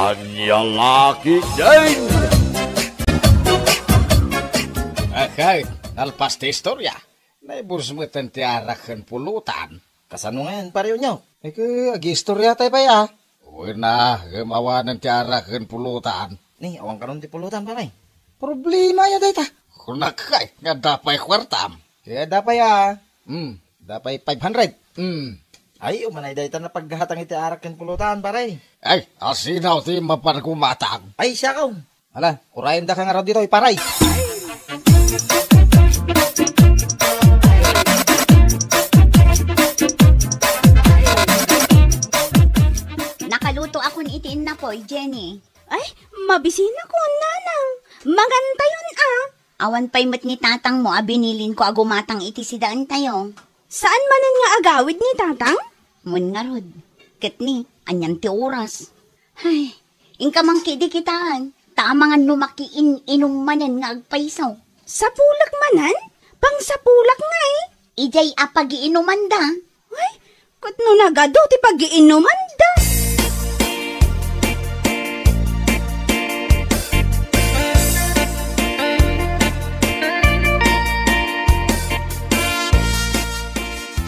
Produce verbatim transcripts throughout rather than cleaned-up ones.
Ania la ketdin? Akay, nalpas ti istorya. Naibus met ti arak ken pulutan. Kasano ngayen, Pare Onyok? Ket agistoryatay pay a. Wen a, ngem awanen ti arak ken pulutan. Ni, awan kanon ti pulutan, pare. Problema aya dayta. Kunak kay, nga adda pay kuartam. Ket adda pay a. Hmm, adda pay five hundred. Hmm. Ay, umanay dayta napaggatang iti arak ken pulutan, pare. Ay, asino ti mapan gumatang? Ay, siakaw. Hala, urayendaka ngarud ditoy, pare. Nakaluto akon iti innapoy, Jenny. Ay, mabisinakon, nanang. Mangantayon a. Awan pay met ni tatangmo a binilinko a gumatang iti sidaentayo. Saan manen nga agawid ni tatang? Wen ngarud. Ket ni, anian ti oras? Ay, inka man kidi kitaan, ta amangan no makiin-inum manen nga agpayso. Sapulek manen? Pangsapulek ngay? Idiay a pagiinumanda. Ay, ket no nagadu ti pagiinumanda.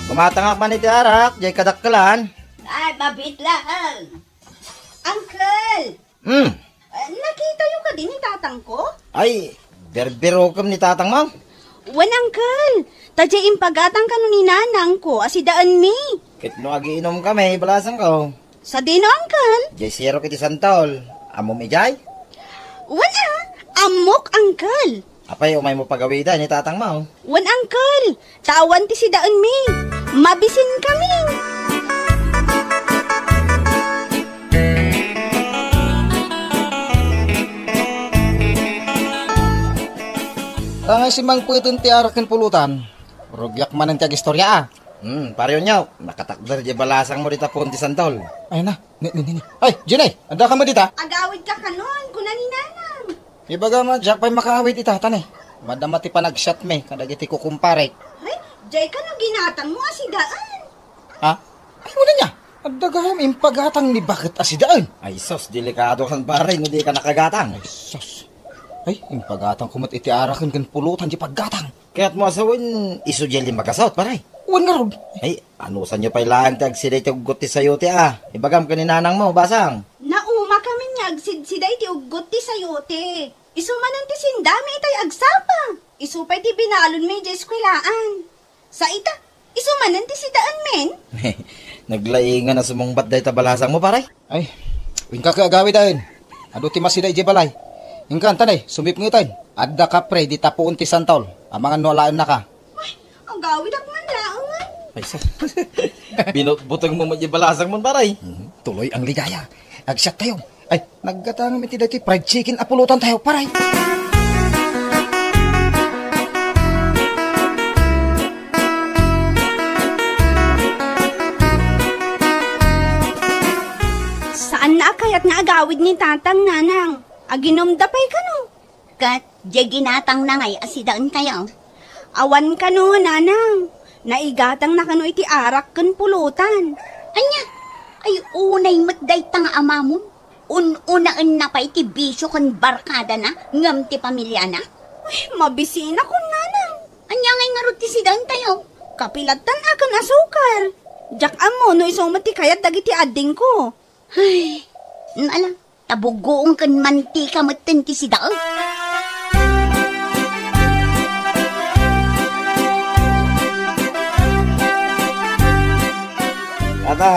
Gumatangak man iti arak, diay kadakkelan. Ay, mabiit laeng. Uncle! Hmm. Eh, nakitayo kadi ni tatangko? Ay, birbirokem ni tatangmo? Wen, uncle. Ta diay impagatang kano ni nanangko a sidaenmi. Ket no agiinumkami, balasangko. Sadino, uncle? Diay sirok iti santol. Ammom idiay? Wen a, ammok, uncle. Apay, umaymo pagawida ni tatangmo? Wen, uncle, ta awan ti sidaenmi. Mabisinkami. Tangay si Mangpeten ti arak ken pulutan. Rugiak manen ti agistorya a. Hmm, Pare Onyok, nakatakder diay balasangmo dita puon ti santol. Ay na, ni, ni, ni, ni. Ay, Jenny, adda ka met dita? Agawidka kanon, kuna ni nanang. Ibagam a diak pay makaawid ita, ta ni. Madama ti panagsiatmi kadagiti kukumparek. Ay, diay kano ginatangmo a sidaen? Ha? Ay, wen ania. Adda gayam impagatang ni baket a sidaen. Ay, sus, delikado kan pare no di ka nakagatang. Ay, sus. Ay, impagatangko met iti araken ken pulutan ti paggatang. Kayatmo a sawen, isu diay limmagasut, pare? Wen ngarud. Ay, anusanyo pay laeng ti agsida iti uggot ti sayote a. Ibagam ken ni nanangmo, basang. Naumakami nga agsidsida iti uggot ti sayote. Isu manen ti sindami itay agsapa. Isu pay ti binalonmi idiay eskuelaan. Sa ita, isu manen ti sidaenmin. Naglaingan a sumungbat dayta balasangmo, pare. Ay, inka ka agawid aen. Adu ti masida idiay balay. Inka, antanay, sumipngeten. Adda kapre dita puon ti santol. Amangan no alaennaka. Ay, agawidak man laengen. Ay, sa-, binutbutengmo met idiay balasangmo, pare. Hmm, tuloy ang ligaya. Agsiattayo. Ay, naggatangam iti daytoy fried chicken a pulutantayo, pare. Saan a kayat nga agawid ni Tatang, Nanang. Aginumda pay kano. Ket diay ginatangna ngay a sidaentayo? Awan kano, Nanang. Naigatangna kano iti arak ken pulutan. Ania? Ay, unay met dayta nga amamon. Un-unaenna pay ti bisio ken barkadana ngem ti pamiliana. Ay, mabisinakon, Nanang. Ania ngay ngarud ti sidaentayo? Kape lattan a ken asukar. Diak ammo no isu met ti kayat dagiti adingko. Ay, ala, ta bugoong ken mantika metten ti sidaek. Tata,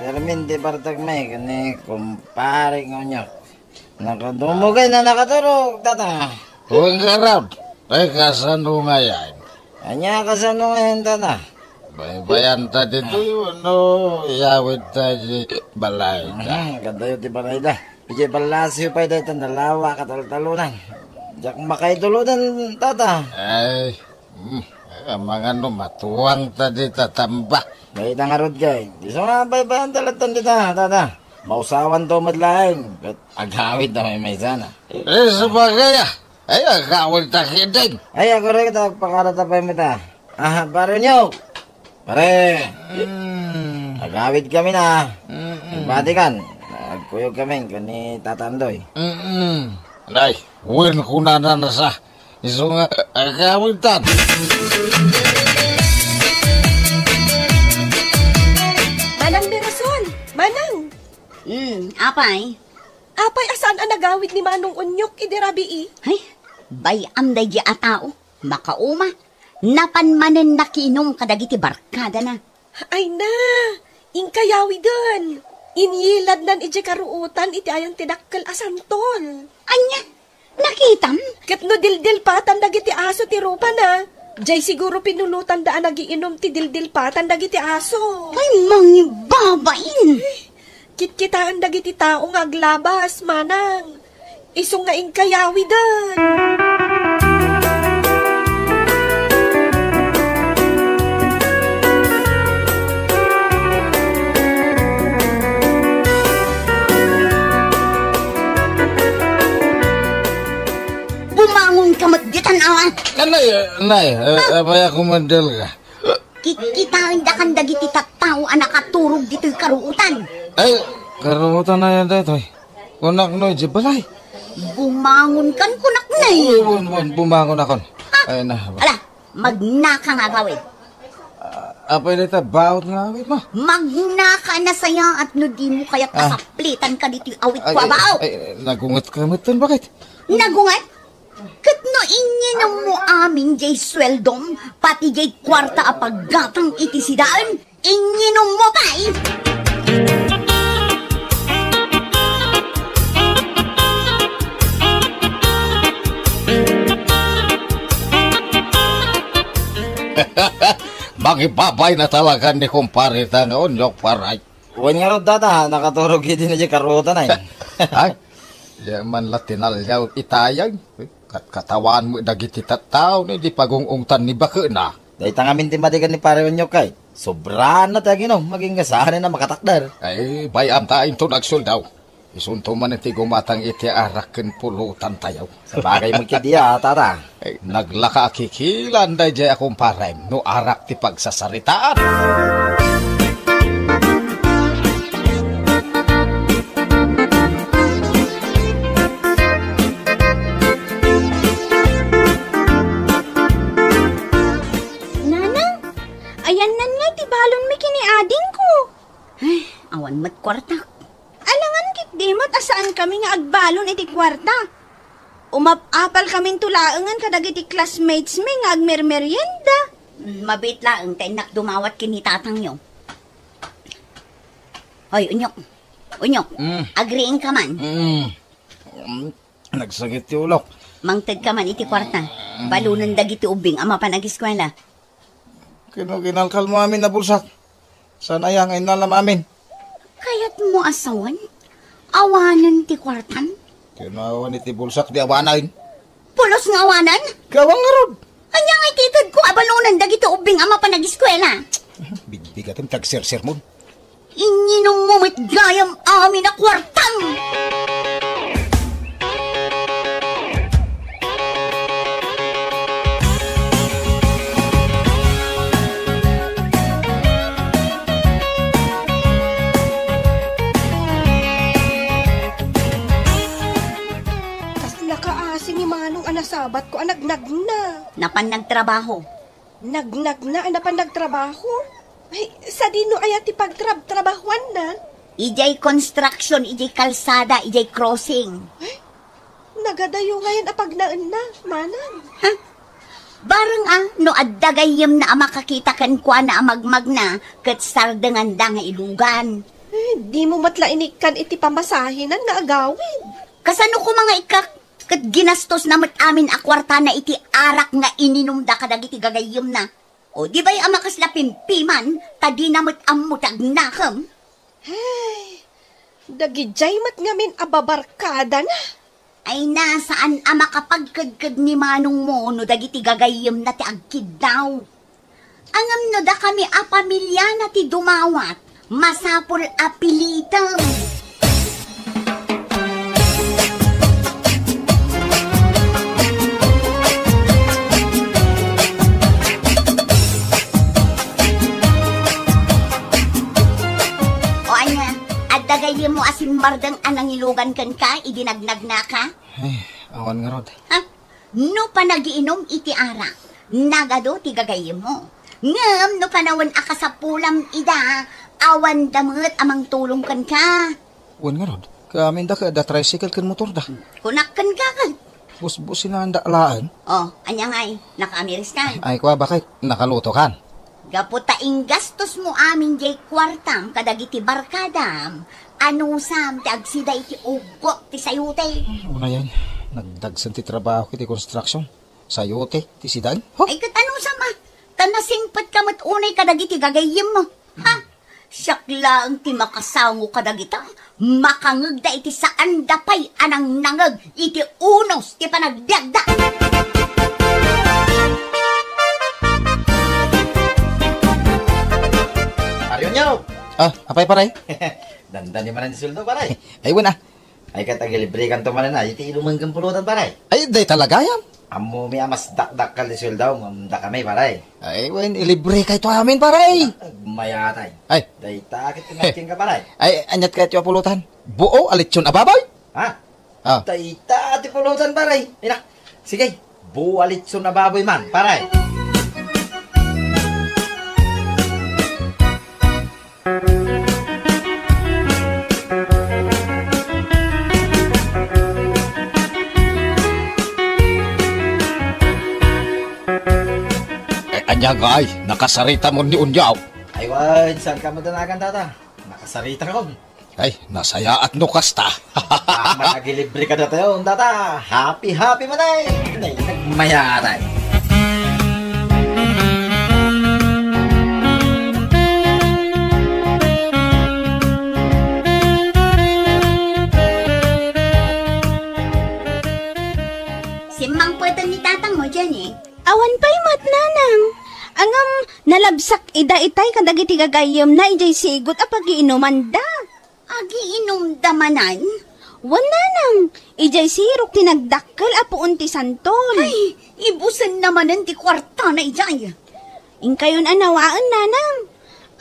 Fermin, ti bartekmi ken ni kumpare nga Onyok. Nakadumogay na nakaturog, tata. Wen ngarud, ay kasano ngayen? Ania kasano ngayen, tata? Baybayanta ditoy wenno iyawidta idiay balayda? Mhm, kadayo ti balayda. Idiay ballasyo pay dayta nalawa kataltalonan. Diak makaituluden, tata. Ay, hmm, amangan no matuangta dita tamba. Dayta ngarud kay. Isu nga baybayanta lattan dita, tata. Mausawanto met laeng ket agawidta maymaysana. Eh, sabagay, a. Ay, agawidta ketdin. Ay, agurek ta agpakarata pay met a. Ah, Pare Onyok. Pare. Mm. Agawidkami na. Mm-mm. Agbati kan. Kuyog kami, kani Tata Andoy. Mm-mm. Nay, wen kunana na sa. Isu nga, agawid tan. Manang Mirasol! Manang! Hmm, apay? Apay a saan a nagawid ni Manong Onyok idi rabii? Ay, bay-am daydi a tao. Makauma. Napan manen nakiinum kadagiti barkadana. Ay na, inkayawiden. Inyiladnan idiay karuotan iti ayan ti dakkel a santol. Ania? Nakitam? Ket no dildilpatan dagiti aso ti rupana, jay siguro pinulotanda a nagiinum ti dildilpatan dagiti aso. Ay, mangibabain! Kitkitaen dagiti tao nga aglabas, manang. Isu nga inkayawiden. Bumangon ka met ditan, awan. Nay, nay, eh, apay a kumandel ka? Kitkitaen dakan dagiti tattao a nakaturog ditoy karuotan. Ay, karuotan a yan daytoy. Kunak no, idiay balay. Bumangon kan kunak na eh. Bun, bun, bumangon akon. Ay na. Ala, magnaka nga agawid. Ah, apay dayta, baot nga awit mo. Magnaka na sayaat no di mo kayat Ah. kasaplitan ka ditoy awit Ay, ko a ay, baot. Ay, nagunget ka metten, bakit? Nagunget? Ket no inyinum mo amin jay sueldom, pati jay kuarta a paggatang iti sidaen, inyinum mo pay! Mangibabay na talaga ni kumpare ta nga unyok, paray. Wen ngarud, tata, nakaturog idi na di karutan ay. Ay, di man la tinalyaw itayag. Kat-, katawan mo dagiti tattao ni di pagung-ungtan ni bakena. Dayta ngamin ti madigan ni Pare Onyok kay. Sobraan na ti aginom, magingasahan na makatakder. Ay, bay-am ta inton agsuldaw. Isunto man ti gumatang iti arak ken pulutan tayo. Sabagay mo kidi, ah, tata. Ay, naglaka a kikilan daydiay a kumparem no arak ti pagsasaritaan. Nanang, ayannan nga iti balonmi ken ni adingko. Ay, awan met kuarta. Alangan ketdi met a saankami nga agbalon iti kuarta. Umap-apalkaminto laengen kadagiti classmatesmi nga agmermerienda. Mabiit laeng ta innak dumawat ken ni tatangyo. Hoy, Unyok. Unyok, Mm. Agriingka man. Mm. Mm. Nagsakit ti ulok. Mangtedka man iti kuarta. Mm. Balonen dagiti ubbing a mapan agiskuela. Kino kinalkalmo amin a bulsak? Saan aya nga innalam amin? Kayatmo a sawen? Awanen ti kuartam? Kino awan iti bulsak di awanen? Pulos nga awanen? Gawa ngarud. Ania nga ititedko a balonen dagiti ubbing a mapan agiskuela? Bigbigatem ti agsersermon. Inyinummo met gayam amin a kuartam! Kasla kaasi ni Manong a nasabatko a nagnagna. Napan nagtrabaho. Nagnagna a napan nagtrabaho? Ay, sadino aya ti pagtrab-trabahoanna? Idiay construction, idiay kalsada, idiay crossing. Ay, nagadayo ngayen a pagnaenna, manang. Ha? Bareng a, no adda gayyemna a makakita kenkuana a magmagna, ket sardenganda nga ilugan. Eh, dimo met la inikkan iti pamasahenan nga agawid. Kasano koma nga ikkak? Ket ginastosna met amin a kuartana iti arak nga ininumda kadagiti gagayyemna. O, di bay a makasla pimpiman, ta dina met ammo ti agnakem? Ay, dagidiay met ngamin a babarkadana. Ay na, saan a makapagkedked ni manongmo no dagiti gagayyemna ti agkiddaw. Ngem no dakami a pamiliana ti dumawat, masapul a pilitem. O ania, adda gayyemmo Simmardeng a nangilugan kenka idi nagnagnaka? Ay, awan ngarud. Ha? No panagiinum iti arak, nagadu ti gagayyemmo. Ngem no panawen a kasapulam ida, awanda met a mangtulong kenka. Wen ngarud, kaaminda ket adda tricycle ken motorda. Kunak kenka ket. Busbusinanda laeng. Oh, ania ngay, nakaamiris kan? Ay, kua, bakit? Nakaluto kan? Gapu ta ingastos mo amin jay kuartam kadagiti barkadam, anusam ti agsida iti ugot ti sayote. Unayen, nagdagsen ti trabaho iti construction. Sayote ti sidaen? Huh? Ay, ket anusam a? Ta nasingpetka met unay kadagiti gagayyemmo. Ha? Siak laeng ti makasango kadagita. Makangegda iti saanda pay a nangnangeg iti unos ti panagbiagda. Pare Unyo! Ah, apay, pare? Dandani manen ti sueldo, pare. Ay, wen a. Ay, ket agilibrekanto manen a, iti inumen ken pulutan, pare. Ay, dayta la gayam. Ammomi a mas dakdakkel ti sueldo, ngem dakami, pare. Ay, wen, ilibrekayo amin, pare. Agmayatay. Ay. Dayta ket ti nagkinka, pare. Ay, aniat kayatyo a pulutan? Buo a litson a baboy? Ha? Ah. Dayta ti pulutan, pare. Ina. Sige, buo a litson a baboy man, pare. Eh, ania ngay, nakasaritam ni Unyo? Ay, wen, saan ka madanagan, tata? Nakasaritakon. Ay, nasayaat no kasta. Aman agilibre kadatayo, tata. Happy, happy man ay. Nay, nagmayatay. Simmangpeten ni tatang mo, Jenny. Awan pay met, nanang. Ngem, nalabsak ida itay kadagiti gagayyemna idiay sigot a pagiinumanda. Agiinumda manen? Wen, nanang, idiay sirok ti nagdakkel a puon ti santol. Ay, ibusenna manen ti kuartana idiay. Inkayon a nawaen, nanang.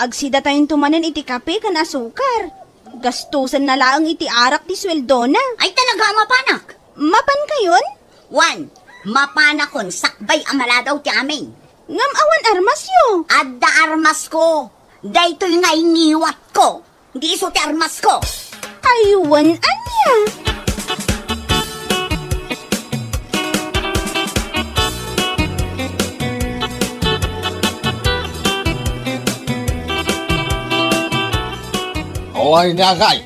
Agsidatayonto manen iti kape ken asukar. Gastosenna laeng iti arak ti sueldona. Ay, talaga a mapanak? Mapankayon? Wen, mapanakon sakbay a maladaw ti amin. Ngem awan armasyo? Adda armasko. Daytoy nga inniwatko. Di isu ti armasko. Ay, wen ania? Oy, ni agay.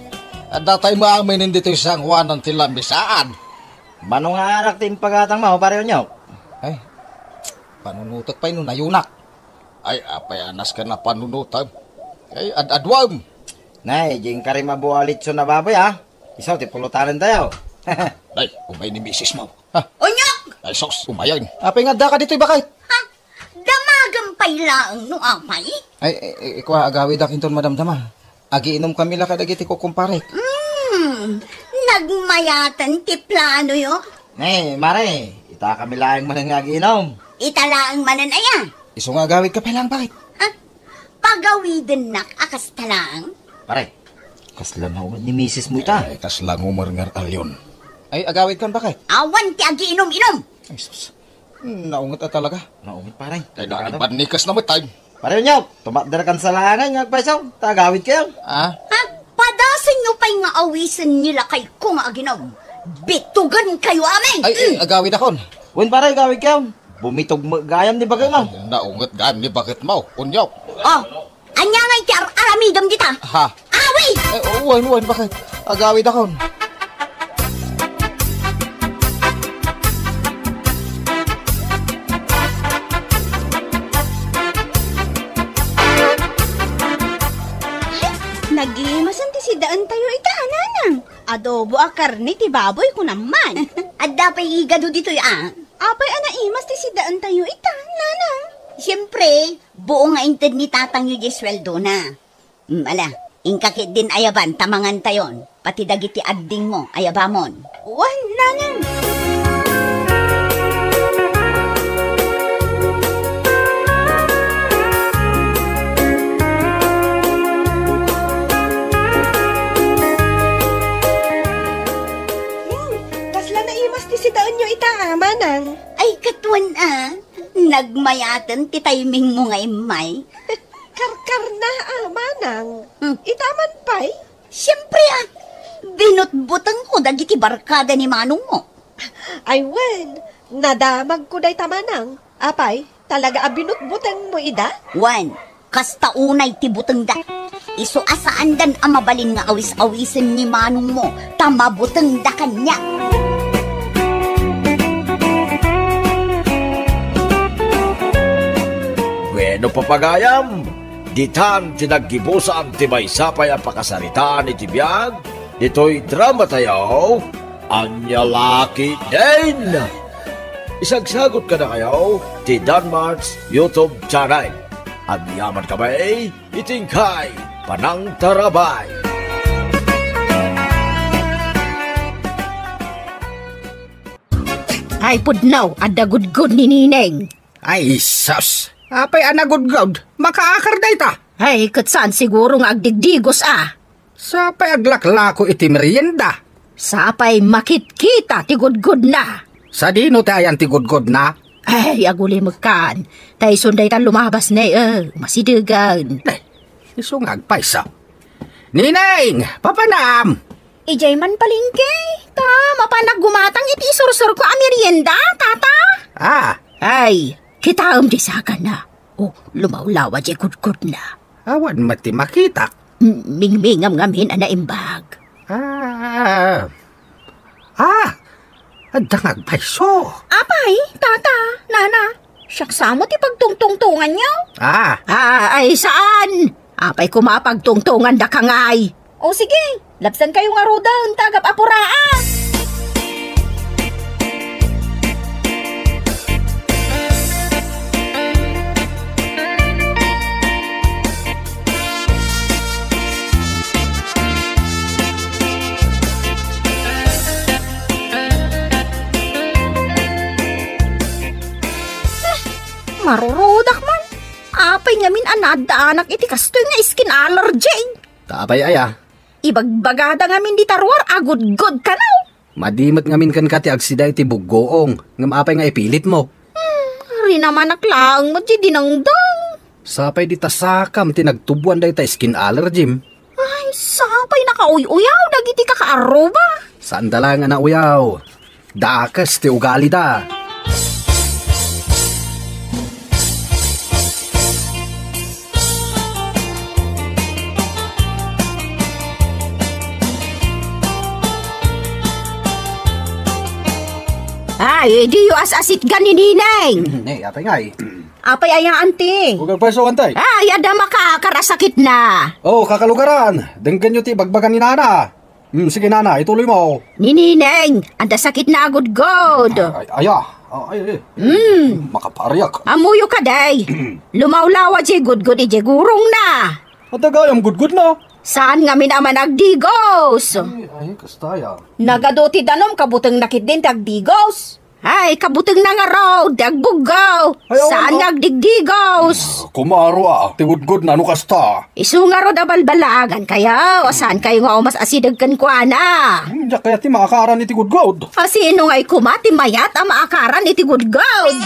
Adda tay maamin ditoy sangoanan ti lamisaan. Mano nga arak ti impagatangmo, Pare Unyok? Ay, panunotek pay no nayunak. Ay, apay a nasken a panunotem? Ay, ad-aduem. Nay, diay karim a bualitson a baboy, a. Isu ti pulutanentayo. Nay, umay ni misismo. Ha? Unyok! Ay, sus, umayen. Apay nga addaka ditoy, baket? Ha? Damagem pay laeng no apay? Ay, ay, ay, kua, agawidak inton madamdama. Agiinumkami la kadagiti kukumparek. Hmm, nagmayaten ti planoyo. Nay, mare, itakami laeng manen nga agiinum. Ita laeng manen aya? Isu nga agawidka pay laeng, baket. Ha? Pagawidennak a kasta laeng? Pare, kasla naunget ni misismo ita. Ay, kasla ngumer nga alyon. Ay, agawidkan, baket. Awan ti agiinum-inum. Ay, sus. Naunget a talaga. Naunget, pare. Ay, delikado. Naibannikasna met, tay. Pare Unyok, tumakderkan sa laeng nga agpayso, ta agawidkayo. Ah? Ha? Padasenyo pay nga awisen ni lakayko nga aginum. Bitugenkayo amin. Ay, ay, mm, agawidakon. Wen, pare, agawidkayo. Bumitog met gayam ni baketmo. Naunget gayam ni baketmo, Unyok. Oh, ania ngay ti ar-aramidem dita? Ha? Awid! Eh, wen, wen, baket? Agawidakon. Nagimasen ti sidaentayo ita, nanang. Adobo a karne ti baboy, kunam man. Adda pay igado ditoy, a. Apay a naimas ti sidaentayo ita, nanang? Siempre, buo nga inted ni tatangyo diay sueldona. Mm, ala, inka ketdin ayaban ta mangantayon, pati dagiti addingmo, ayabamon. Wen, nanang. Ay, ket wen a, nagmayaten ti timingmo nga immay. Karkarna a, manang. Hmm. Ita man pay? Siempre a, binutbutengko dagiti barkada ni manongmo. Ay wen, nadamagko dayta manang. Apay, talaga a binutbutengmo ida? Wen, kasta unay ti butengda. Isu a saandan a mabalin nga awis-awisen ni manongmo, ta mabutengda kaniak. Bueno, papagayam, ditan ti naggibusan ti maysa pay a pakasaritaan iti biag ditoy dramatayo, Ania La Ketdin. Isagsagut kadakayo ti Danmart's YouTube channel. Agyaman kami iti inkay panangtarabay. Ay, pudno, adda gudgod ni Nineng. Ay, sus! Apay a nagudgod? Makaakar dayta. Ay, ket saan siguro nga agdigdigos a. Sapay aglaklako iti merienda. Sapay makitkita ti gudgodna. Sadino ti ayan ti gudgodna? Ay, agulimekkan. Ta isun dayta lumabas ne, eh, masidegan. Ay, isu nga agpayso. Nineng, papanam! Idiay man palengke, ta mapanak gumatang iti isursurko a merienda, tata. Ah. Ay, kitaem di sagana. O, lumawlawa diay gudgodna. Awan met ti makitak. M-, mingmingam ngamin a naimbag. Ah. Ah! Adda nga agpayso. Apay, tata, nana, siak sa met ti pagtungtungtonganyo? Ah. Ah, ay saan? Apay koma a pagtungtongandaka ngay? O sige, labsankayo ngaruden ta agap-apuraan. Ah, marurudak man. Apay ngamin a naaddaanak iti kastoy nga skin allergy? Ta apay aya? Ibagbagada ngamin dita ruar a gudgod kano. Madi met ngamin kenka ti agsida iti buggoong, ngem apay nga ipilitmo? Hmm, rinamanak laeng met diay dinengdeng. Sapay dita sakam ti nagtuboan dayta skin allergym. Ay, sapay nakauy-uyaw dagiti kakaarruba. Saanda laeng a nauyaw. Dakes ti ugalida. Ay, diyo as-asitgan ni Nineng. Eh, apay ngay? Apay aya, anti? Huwag agpayso, antay. Ay, adda makaakar a sakitna. Oh, kakalugaran. Denggenyo ti ibagbaga ni Nana. Hmm, sige, Nana, ituloy mo. Ni Nineng, adda sakitna a gudgod. Ay, aya. Ah, ay, ay. Hmm. Makapariak. Ammoyo kadi. Lumawlawa diay gudgod idiay gurongna. Adda gayam gudgodna. Saan ngamin a managdigos? Ay, ay, kasta aya. Nagadu ti danum, kabutengna ketdin ti agdigos. Ay, kabutengna ngarud ti agbuggaw. Ay, awan, saan nga agdigdigos. Kumaro a, ti gudgodna no kasta. Isu ngarud a balbalaagankayo, saankayo nga umas-asideg kenkuana. Hmm, diak kayat ti maakaran iti gudgod. A, sino ngay koma ti mayat a maakaran iti gudgod?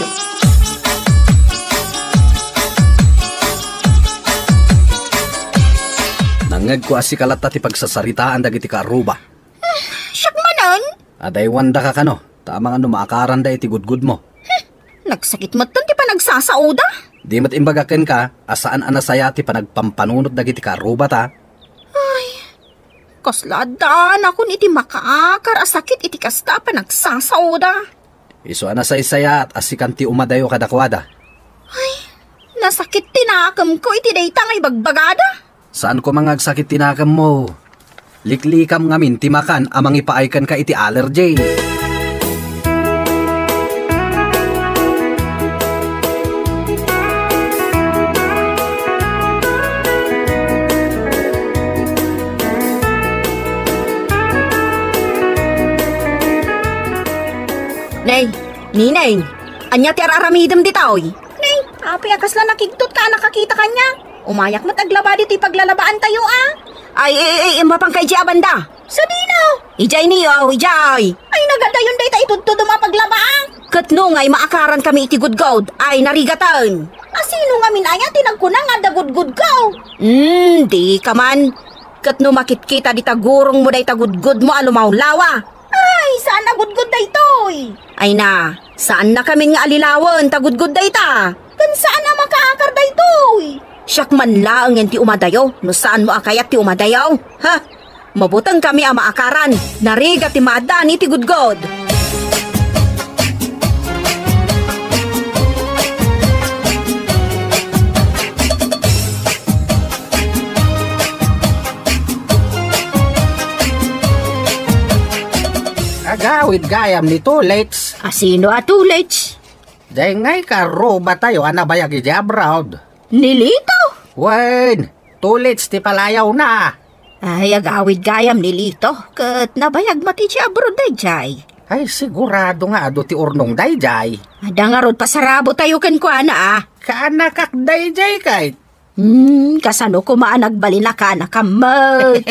Nangngegko a sika latta ti pagsasaritaan dagiti kaarruba. Siak manen? Adaywandaka kano, ta amangan no maakaranda iti gudgudmo. Hmm, nagsakit metten ti panagsasaoda. Di met imbaga kenka a saan a nasaya ti panagpampanunot dagiti kaarrubata. Ay, kasla addaanakon iti makaakar a sakit iti kasta a panagsasaoda. Isu a nasaysayaat a sikan ti umadayo kadakuada. Ay, nasakit ti nakemko iti dayta nga ibagbagada. Saan koma nga agsakit ti nakemmo? Liklikam ngamin ti makan a mangipaay kenka iti allergy. Nay, Nineng, ania ti ar-aramidem ditoy? Nay, apay a kasla nakigtot ka a nakakita kaniak? Umayak met aglaba ditoy paglalabaantayo a. Ay, ay, ay, ay, mapanka idiay a banda. Sadino? Idiay niyo, idiay. Ay, nagadayon dayta itudtudom a paglabaak. Ket no ngay maakaran kami iti gudgod, ay narigaten. A, sino ngamin aya ti nagkuna nga adda gudgod ka? Hmm, di ka man. Ket no makitkita dita gurong mo dayta gudgod mo a lumawlawa. Ay, saan a gudgod daytoy? Ay na, saan na kamin nga alilawen ta gudgod dayta? Ken saan a makaakar daytoy? Siak man laeng ti umadayo, no saan mo a kayat ti umadayo. Ha? Mabuteng kami a maakaran, narigat ti maaddaan iti gudgod. Agawid gayam ni Tulits. A, sino a Tulits? Dayngay karrubatayo a nabayag iti abroad. Ni Lito? Wen, Tulits ti palayawna. Ay, agawid gayam ni Lito, ket nabayag met iti abroad daydiay. Ay, sigurado nga adu ti urnong daydiay. Adda ngarud pasarabotayo kenkuana, a. Kaanakak daydiay, kayt. Hmm, kasano koma a nagbalin a kaanakam met?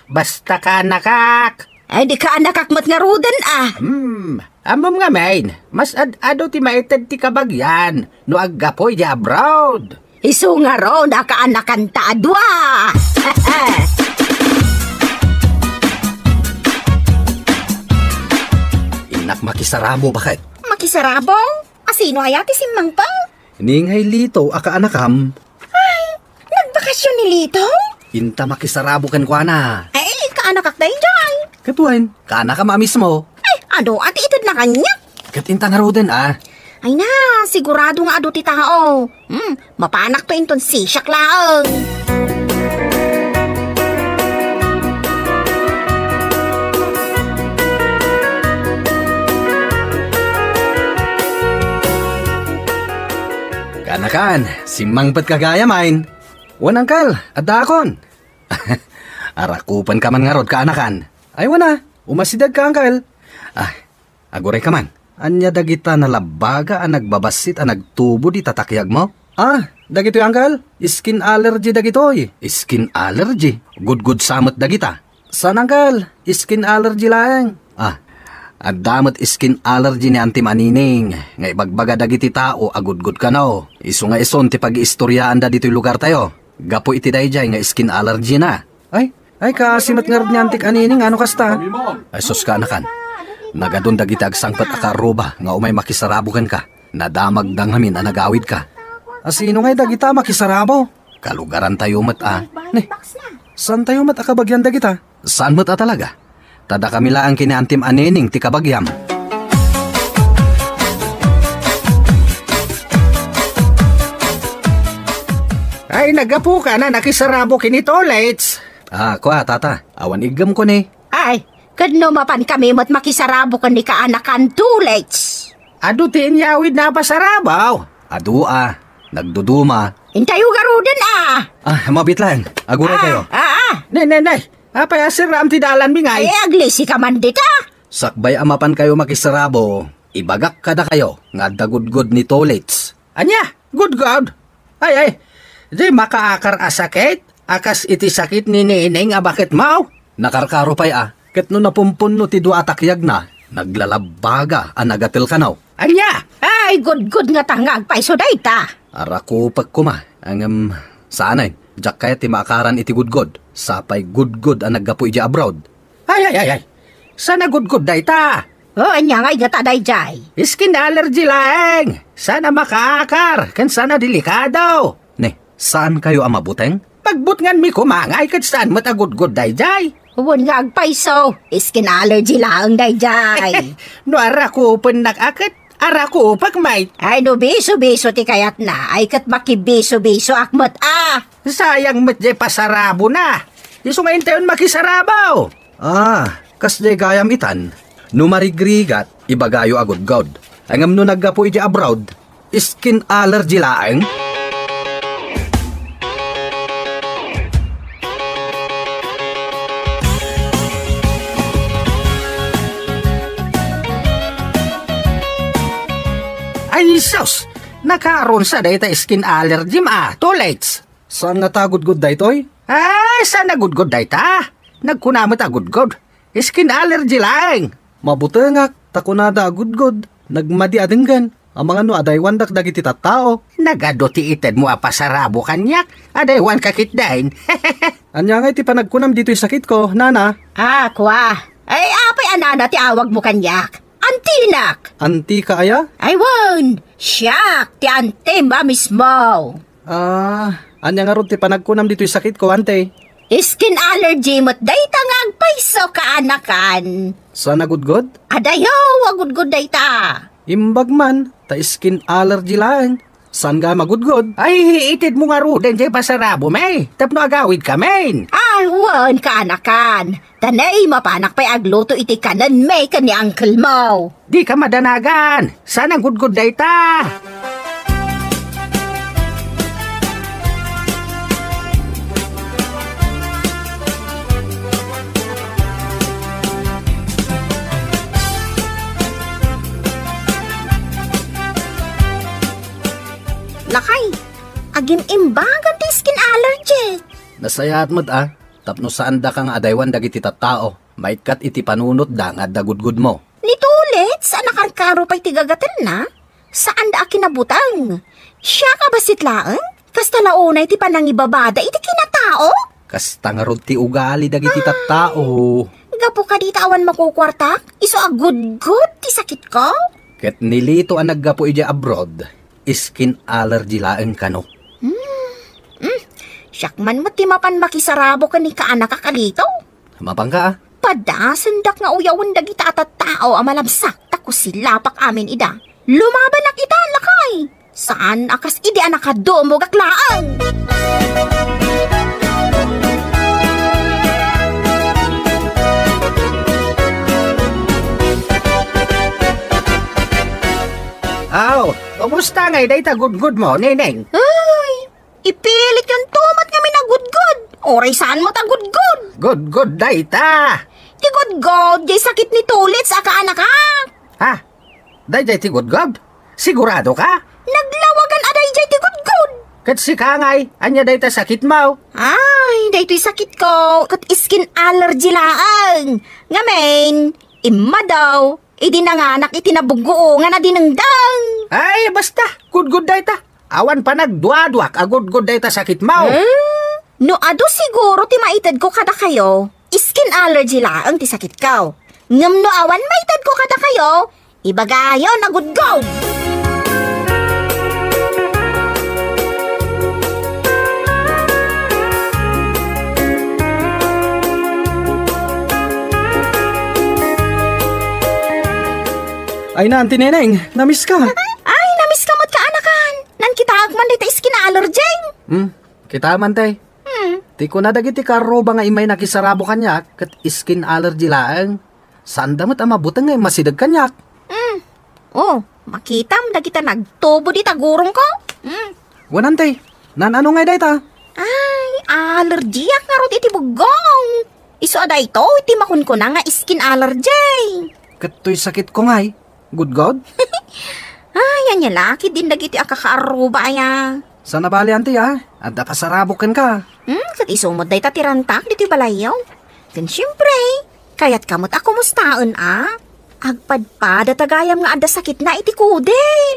Basta kaanakak. Ay, di kaanakak met ngaruden, a. Hmm, ammom ngamin, mas ad-adu ti maited ti kabagian no aggapu iti abroad. Isu ngarud a kaanakanta a dua. Innak makisarabo, baket. Makisarabo? A, sino aya ti simmangpet? Ni ngay Lito a kaanakam. Ay, nagbakasyon ni Lito? Inta makisarabo kenkuana. Ay, kaanakak daydiay. Ket wen, kaanakam a mismo. Ay, adu a ti itedna kaniak. Ket inta ngaruden, a. Ay na, sigurado nga adu ti tao. Hmm, mapanakto inton sisiak laeng. Kaanakan, simmangpetka gayam, a. Wen, angkel, addaakon. Arakupenka man ngarud, kaanakan. Ay, wen a, umasidegka, angkel. Ah, agurayka man. Ania dagita nalabbaga a nagbabassit a nagtubo dita takiagmo? Ah, dagitoy, angkel, skin allergy dagitoy. Skin allergy? Gudgod sa met dagita? Saan, angkel, skin allergy laeng. Ah, adda met skin allergy ni Antim a Nining nga ibagbaga dagiti tao a gudgod kano. Isu nga isun ti pagiistoriaanda ditoy lugartayo gapu iti daydiay nga skin allergy na. Ay, ay, kaasi met ngarud ni Antik a Nining, a, no kasta. Ay, sus, kaanakan. Nagadun dagiti agsangpet a kaarruba nga umay makisarabo kenka. Nadamagda ngamin a nagawidka. A, sino ngay dagita a makisarabo? Kalugarantayo met a. Ni, saantayo met a kabagian dagita? Saan met a talaga? Ta dakami laeng ken ni Antim a Nining ti kabagiam. Ay, naggapuka a nakisarabo ken ni Tolets. Ah, kua, tata. Awan iggemko ni. Ay, ket no mapankami met makisarabo ken ni kaanakan Tolets. Adu ti inyawidna a pasarabo. Adu a. Nagduduma. Intayo garuden a. Ah, mabiit laeng. Aguraykayo. Ah, ah, ah. Ne, ne, ne. Apay a sirraam ti dalanmi ngay? Ay, aglisika man dita. Sakbay a mapankayo makisarabo, ibagak kadakayo nga adda gudgod ni Tolets. Ania? Gudgod? Ay, ay. Di makaakar a sakit? A kas iti sakit ni Nining a baketmo? Nakarkaro pay a, ket no napumpunno ti dua a takiagna, naglalabbaga a nagatel kano. Ania? Ay, gudgod ngata nga agpayso dayta. Arakupek koma, ngem saan a, diak kayat ti maakaran iti gudgod. Sapay gudgod a naggapu idiay abroad. Ay, ay, ay, ay. Saan a gudgod dayta? O, ania ngay ngata daydiay? Skin allergy laeng. Saan a makaakar, ken saan a delikado. Ne, saankayo a mabuteng? Pagbutnganmi koma ngay ket saan met a gudgod daydiay. Wen nga agpayso, skin allergy laeng daydiay. No arakupennak a ket, arakupek met. Ay, no biso-biso ti kayatna, ay ket makibiso-bisoak met a. Sayang met diay pasarabona. Isu nga intayon makisarabo. Ah, kasdiay gayam itan. No marigrigat, ibagayo a gudgod. Ngem no naggapu idiay abroad, skin allergy laeng. Ay, sus! Nakaarunsa dayta skin allergym a, Tolets. Saan ngata a gudgod daytoy? Ay, saan a gudgod dayta? Nagkuna met a gudgod. Skin allergy laeng. Mabutengak, ta kunada a gudgod. Nagmadi a denggen. Amangan no adaywandak dagiti tattao. Nagadu ti itedmo a pasarabo kaniak. Adaywanka ketdin. Ania ngay ti panagkunam ditoy sakitko, nana? Ah, kua. Ay, apay a nana ti awagmo kaniak? Antinak! Antika aya? Ay, wen! Siak ti antim a mismo! Ah, ania ngarud ti panagkunam ditoy sakitko, ante? Skin allergy met dayta nga agpayso, kaanakan. Saan a gudgod? Adayo a gudgod dayta. Imbag man, ta skin allergy laeng. Saan nga magudgod? Ay, itedmo ngaruden jay pasarabom, eh. Tapno agawidkamin. Ah, wen, kaanakan. Ta nay, mapanak pay agluto iti kanenmi ken ni uncle mo. Dika madanagan. Saan a gudgod dayta? Lakay, agim-imbagan ti skin allergy. Nasayaat met a, tapno saandaka nga adaywan dagiti tattao, maikkat iti panunotda nga adda gudgodmo. Ni Tulits a nakarkaro pay ti gagatelna, saanda a kinabuteng. Siak a bassit laeng, kasta la unay ti panangibabada iti kinatao. Kasta ngarud ti ugali dagiti tattao. Gapu kadi ta awan makukuartak, isu a gudgod ti sakitko? Ket ni Lito a naggapu idiay abroad, skin allergy laeng kano. Hmm. Hmm. Siak man met ti mapan makisarabo ken ni kaanakak a Lito. Mapanka, a? Padasendak nga uyawen dagita a tattao a malabsak, ta kusilapak amin ida. Lumabanak ita, lakay! Saan a kas idi a nakadumogak laeng! Aw, kumusta ngay dayta gudgodmo, Neneng? Ay, ipilit yun to met ngamin a gudgod. Uray saan met a gudgod. Gudgod dayta. Ti gudgod, jay sakit ni Tulits a kaanakak. Ha? Dayjay ti gudgod? Sigurado ka? Naglawagan a dayjay ti gudgod. Ket sika ngay, ania dayta sakitmo? Ay, daytoy sakitko, ket skin allergy laeng. Ngamin, immadaw, idi nanganak iti nabuggoongan a dinengdeng. Ay, basta, gudgod dayta. Awan panagduaduak a gudgod dayta sakitmo. Hmm? No adu siguro ti maitedko kadakayo, skin allergy laeng ti sakitko. Ngem no awan maitedko kadakayo, ibagayon a gudgod. Ay na, Auntie Neneng, namiss ka. Ay, namiss ka met kaanakan. Nankitaak man dayta skin allergy. Hmm, kita man, te. Hmm. Ti kuna dagiti karruba nga immay nakisarabo kaniak, ket skin allergy laeng. Saanda met a mabuteng nga immasideg kaniak. Hmm. Oh, makitam dagita nagtubo dita gurongko. Hmm. Wen, ante, naan-ano ngay dayta? Ay, allergyak ngarud iti buggong. Isu a daytoy ti makunkuna nga skin allergy. Ket toy sakitko ngay, gudgod? Ay, ania la ketdin dagiti a kakaarruba aya. Saan a bali, ante, a? Adda pasarabok kenka. Hmm, ket isu met dayta ti rantak ditoy balayyo. Ken siempre, kayatka met a kumustaen a? Agpadpadata gayam nga adda sakitna iti kudil.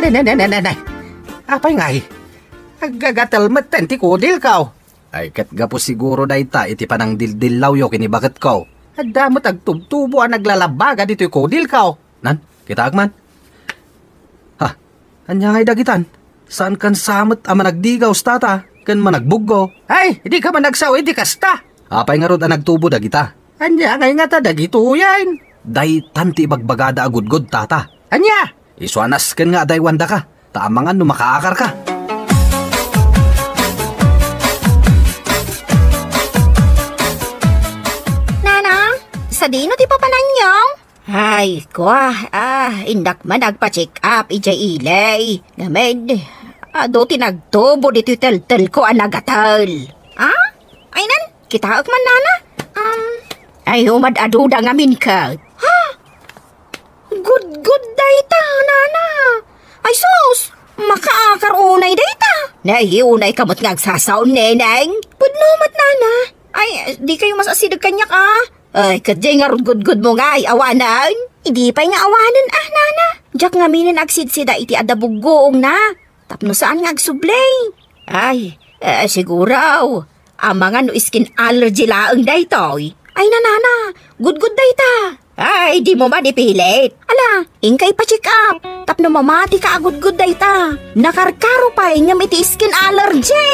Ne, ne, ne, ne, ne, ne. Apay ngay? Aggagatel metten ti kudilko. Ay, ket gapu siguro dayta iti panangdildillawyo ken ni baketko. Adda met agtubtubo a naglalabbaga ditoy kudilko. Nan, kitaek man. Ha, ania ngay dagitan? Saankan sa met a managdigaw, tata, ken managbuggo? Ay, dika man agsao iti kasta. Apay ngarud a nagtubo dagita? Ania ngay ngata dagitoyen? Daytan ti ibagbagada a gudgod, tata. Ania? Isu a nasken nga adaywandaka, ta amangan no makaakarka. Nana, sadino ti papananyo? Ay, kua, ah, innak man agpa-check up idiay ili. Ngamin, adu ti nagtubo ditoy teltelko a nagatel. Ah? Ay nan, kitaek man, nana. Um, ay, umad-aduda ngamin ket. Ha? Gudgod dayta, nana. Ay sus, makaakar unay dayta. Nay, unay ka met nga agsasao, Neneng. Pudno met, Nana. Ay, di kayo masasideg kaniak, a. Ay, ket diay ngarud gudgudmo ngay awanen? Idi pay nga awanen, a, Nana. Diak ngamin agsidsida iti adda buggoongna. Tapno saan nga agsubli. Ay, eh, siguro. Amangan no skin allergy laeng daytoy. Ay, Nana, gudgod dayta. Ay, dimo man ipilit. Ala, inka ipa-check up. Tapno mamati ka a gudgod dayta. Nakarkaro pay ngem iti skin allergy.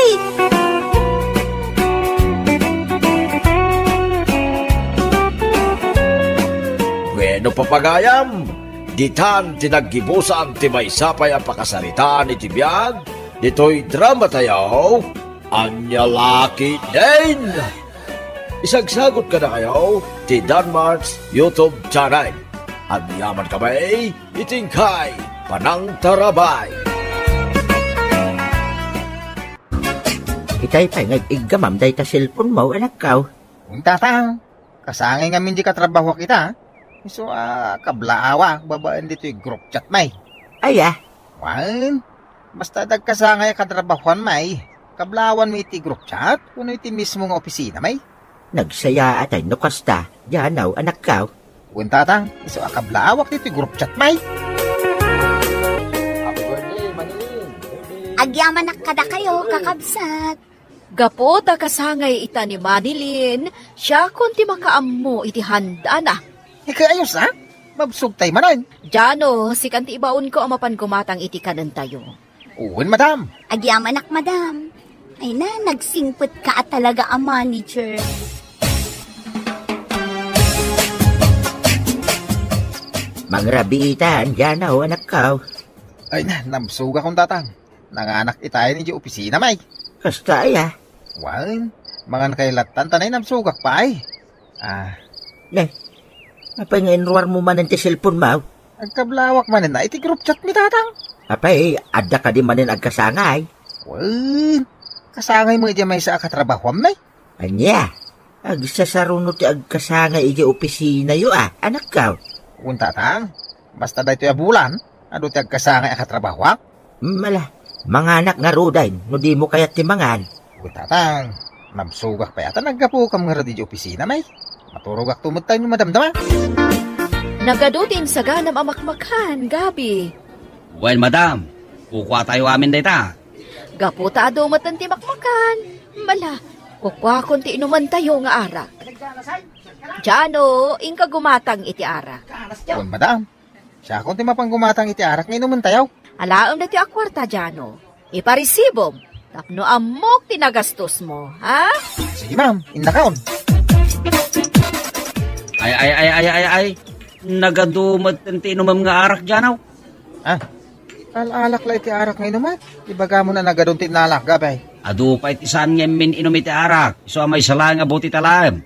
Bueno, papagayam, ditan ti naggibusan ti maysa pay a pakasaritaan iti biag ditoy drama tayo. Ania la ketdin? Isagsagot kadakayo ti Danmart's YouTube channel. Agyaman kami iti inkay panangtarabay. Itay pay nga ig-iggamam dayta cellphone mo, anakkaw. Tatang, kasangay ngamin di katrabahoak ita. Isu a kablaawak babaen ditoy group chat, may. Aya? Wen, basta dagkasangay a katrabahoan, may. Kablaawan mi iti group chat, wenno iti mismo nga opisina, may. Nagsayaat ay no kasta, Janaw, anakkaw. Wen, tatang, isu a kablaawak ditoy group chat, may. Agyamanak kadakayo, kakabsat. Gapu ta kasangay ita ni Manilyn, siakon ti makaammo iti handana. Ikaayos, a? Mabsogtay manen. Jano, sikan ti ibaonko a mapan gumatang iti kanentayo. Wen, madam. Agyamanak, madam. Ay na, nagsingpet ka a talaga a manager. Mangrabiitan, Jano, anakkaw. Ay na, nabsogakon, tatang. Nanganak itayen idiay opisina, may. Kasta aya? Wen, mangan kay lattan ta nay nabsogak pay. Ah. Ne, apay nga inruarmo manen ti cellphone mo? Agkablaawak manen na iti group chat mi, tatang. Apay, adda kadi manen agkasangay? Wen, kasangay mo iti maysa a katrabahoam, may. Ania? Agsasaruno ti agkasangay iti opisinayo, a, anakkaw? Wen, tatang. Basta daytoy a bulan, adu ti agkasangay a katrabahoak. Mala, manganak ngaruden no dimo kayat ti mangan. Wen, tatang. Nabsogak pay a ta naggapukam ngarud iti opisina, may. Maturogakto met tayo no madamdama. Nagadu ti insaganam a makmakan, Gabi. Wen, madam. Kukua tayo amin dayta. Gapu ta adu met ti makmakan. Mala, kukuakon ti inumentayo nga arak. Jano, inka gumatang iti arak. Wen, madam. Siakon ti mapan gumatang iti arak nga inumentayo. Alaem daytoy a kuarta, Jano. Iparesibom tapno ammok ti nagastos mo, ha? Sige, ma'am. Innakon. Ay, ay, ay, ay, ay, ay. Nagadu met ti inumem nga arak, Jano. Ah, al-alak la iti arak nga inumat. Ibagam a nagadu ti innalak, Gabi. Adu pay ti saan nga immin-inum iti arak. Isu a maysa laeng a botita laeng.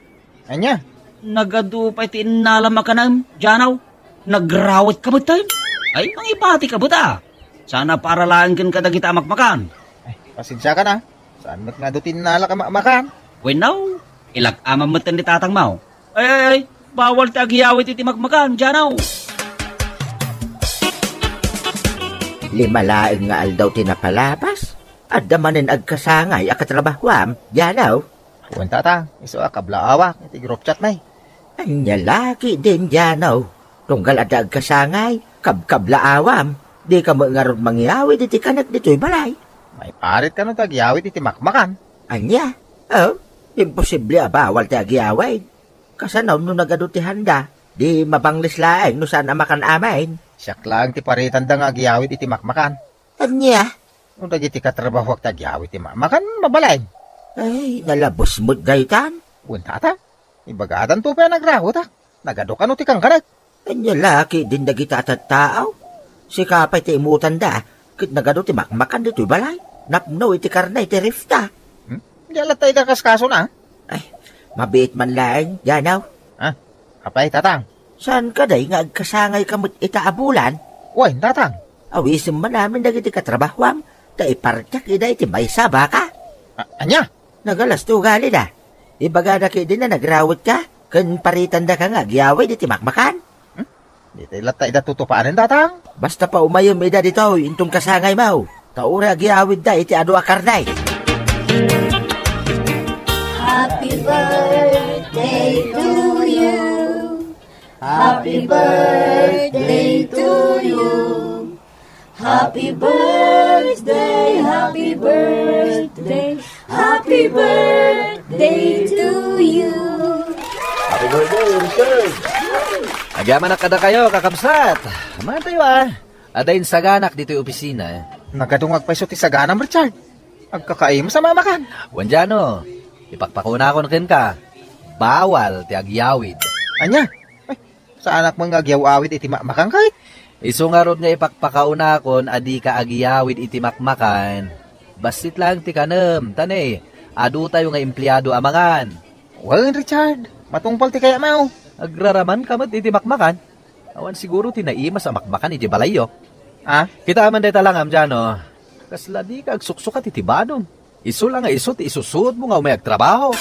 Ania? Nagadu pay ti innalam a kanem, Jano. Nagrawetka metten. Ay, mangibati ka met, a. Saan a para laeng ken kadagita a makmakan. Ay, pasensiakan, a. Saan met nga adu ti innalak a makmakan? Wenno, ilak-amam metten ni tatangmo. Ay, ay, ay, bawal ti agyawid iti makmakan, Jano. Lima laeng nga aldaw ti napalabas. Adda manen agkasangay a katrabahoam, Jano. Wen, tatang, isu a kablaawak iti group chat, may. Ania la ketdin, Jano? Tunggal adda agkasangay, kabkablaawam. Dika met ngarud mangyawid iti kanek ditoy balay. Maiparit kano ti agyawid iti makmakan. Ania? Oh, imposible a bawal ti agyawid. Kasano no nagadu ti handa? Di mabanglis laeng no saan a makan amin. Siak laeng ti paritanda nga agyawid iti makmakan. Ania? No dagiti katrabahoak ti agyawid ti makmakan, mabalin. Ay, nalabos met daytan. Wen, tatang. Ibagadanto pay a nagrawetak. Nagadu kano ti kankanek. Ania la ketdin dagita a tattao? Sika pay ti imutanda, ket nagadu ti makmakan ditoy balay. Napno iti karne ti refta. Hmm? Di latta ida kaskasona. Ay, mabiit man laeng, Jano. Ha? Apay, tatang? Saan kadi nga agkasangay ka met ita a bulan? Wen, tatang. Awisem man amin dagiti katrabahoam, ta ipartiak ida iti maysa a baka. A-, ania? Nagalas ti ugalida. Ibagada ketdin a nagrawetka, ken paritandaka nga agyawid iti makmakan. Hmm? Ditoy latta ida tutupanen, tatang. Basta paumayem ida ditoy, inton kasangaymo. Ta uray agyawidda iti adu a karne. Happy birthday to you. Happy birthday to you. Happy birthday, happy birthday, happy birthday to you. Happy birthday, Richard. Agyamanak kadakayo, kakabsat. Mantayo, ah. Adda insaganak ditoy opisina, eh. Nagadungag pay isu ti saganam, Richard. Agkakaimas a mamakan. Wen, Jano, ipakpakunakon kenka. Bawal ti agyawid. Ania? Ay, saanak man nga agyaw-awid iti makmakan ket? Isu ngarud nga ipakpakaunakon a dika agyawid iti makmakan. Bassit laeng ti kanem, ta ne, adutayo nga empleado a mangan. Wen, Richard, matungpal ti kayatmo. Agraramanka met iti makmakan. Awan siguro ti naimas a makmakan iti balayyo. Ah? Kitaem man dayta langam, Jano. Kasla dika agsuksukat iti badom. Isu la nga isu ti isusuotmo nga umay agtrabaho.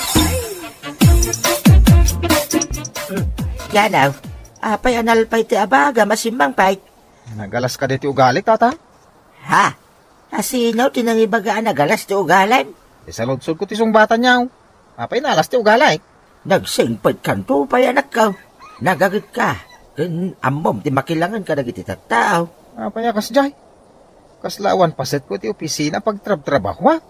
Jano, apay a nalpay ti abagam a simmangpet? Nagalas kadi ti ugalik, Tatang? Ha? Asino ti nangibaga a nagalas ti ugalim? Isaludsodko ti sungbatanyo. Apay a naalas ti ugalik? Nagsingpetkanto pay, anakko. Nagagetka, ken ammom ti makilangen kadagiti tattao. Apay a kasdiay? Kasla awan pasetko iti opisina a pagtrabtrabahoak.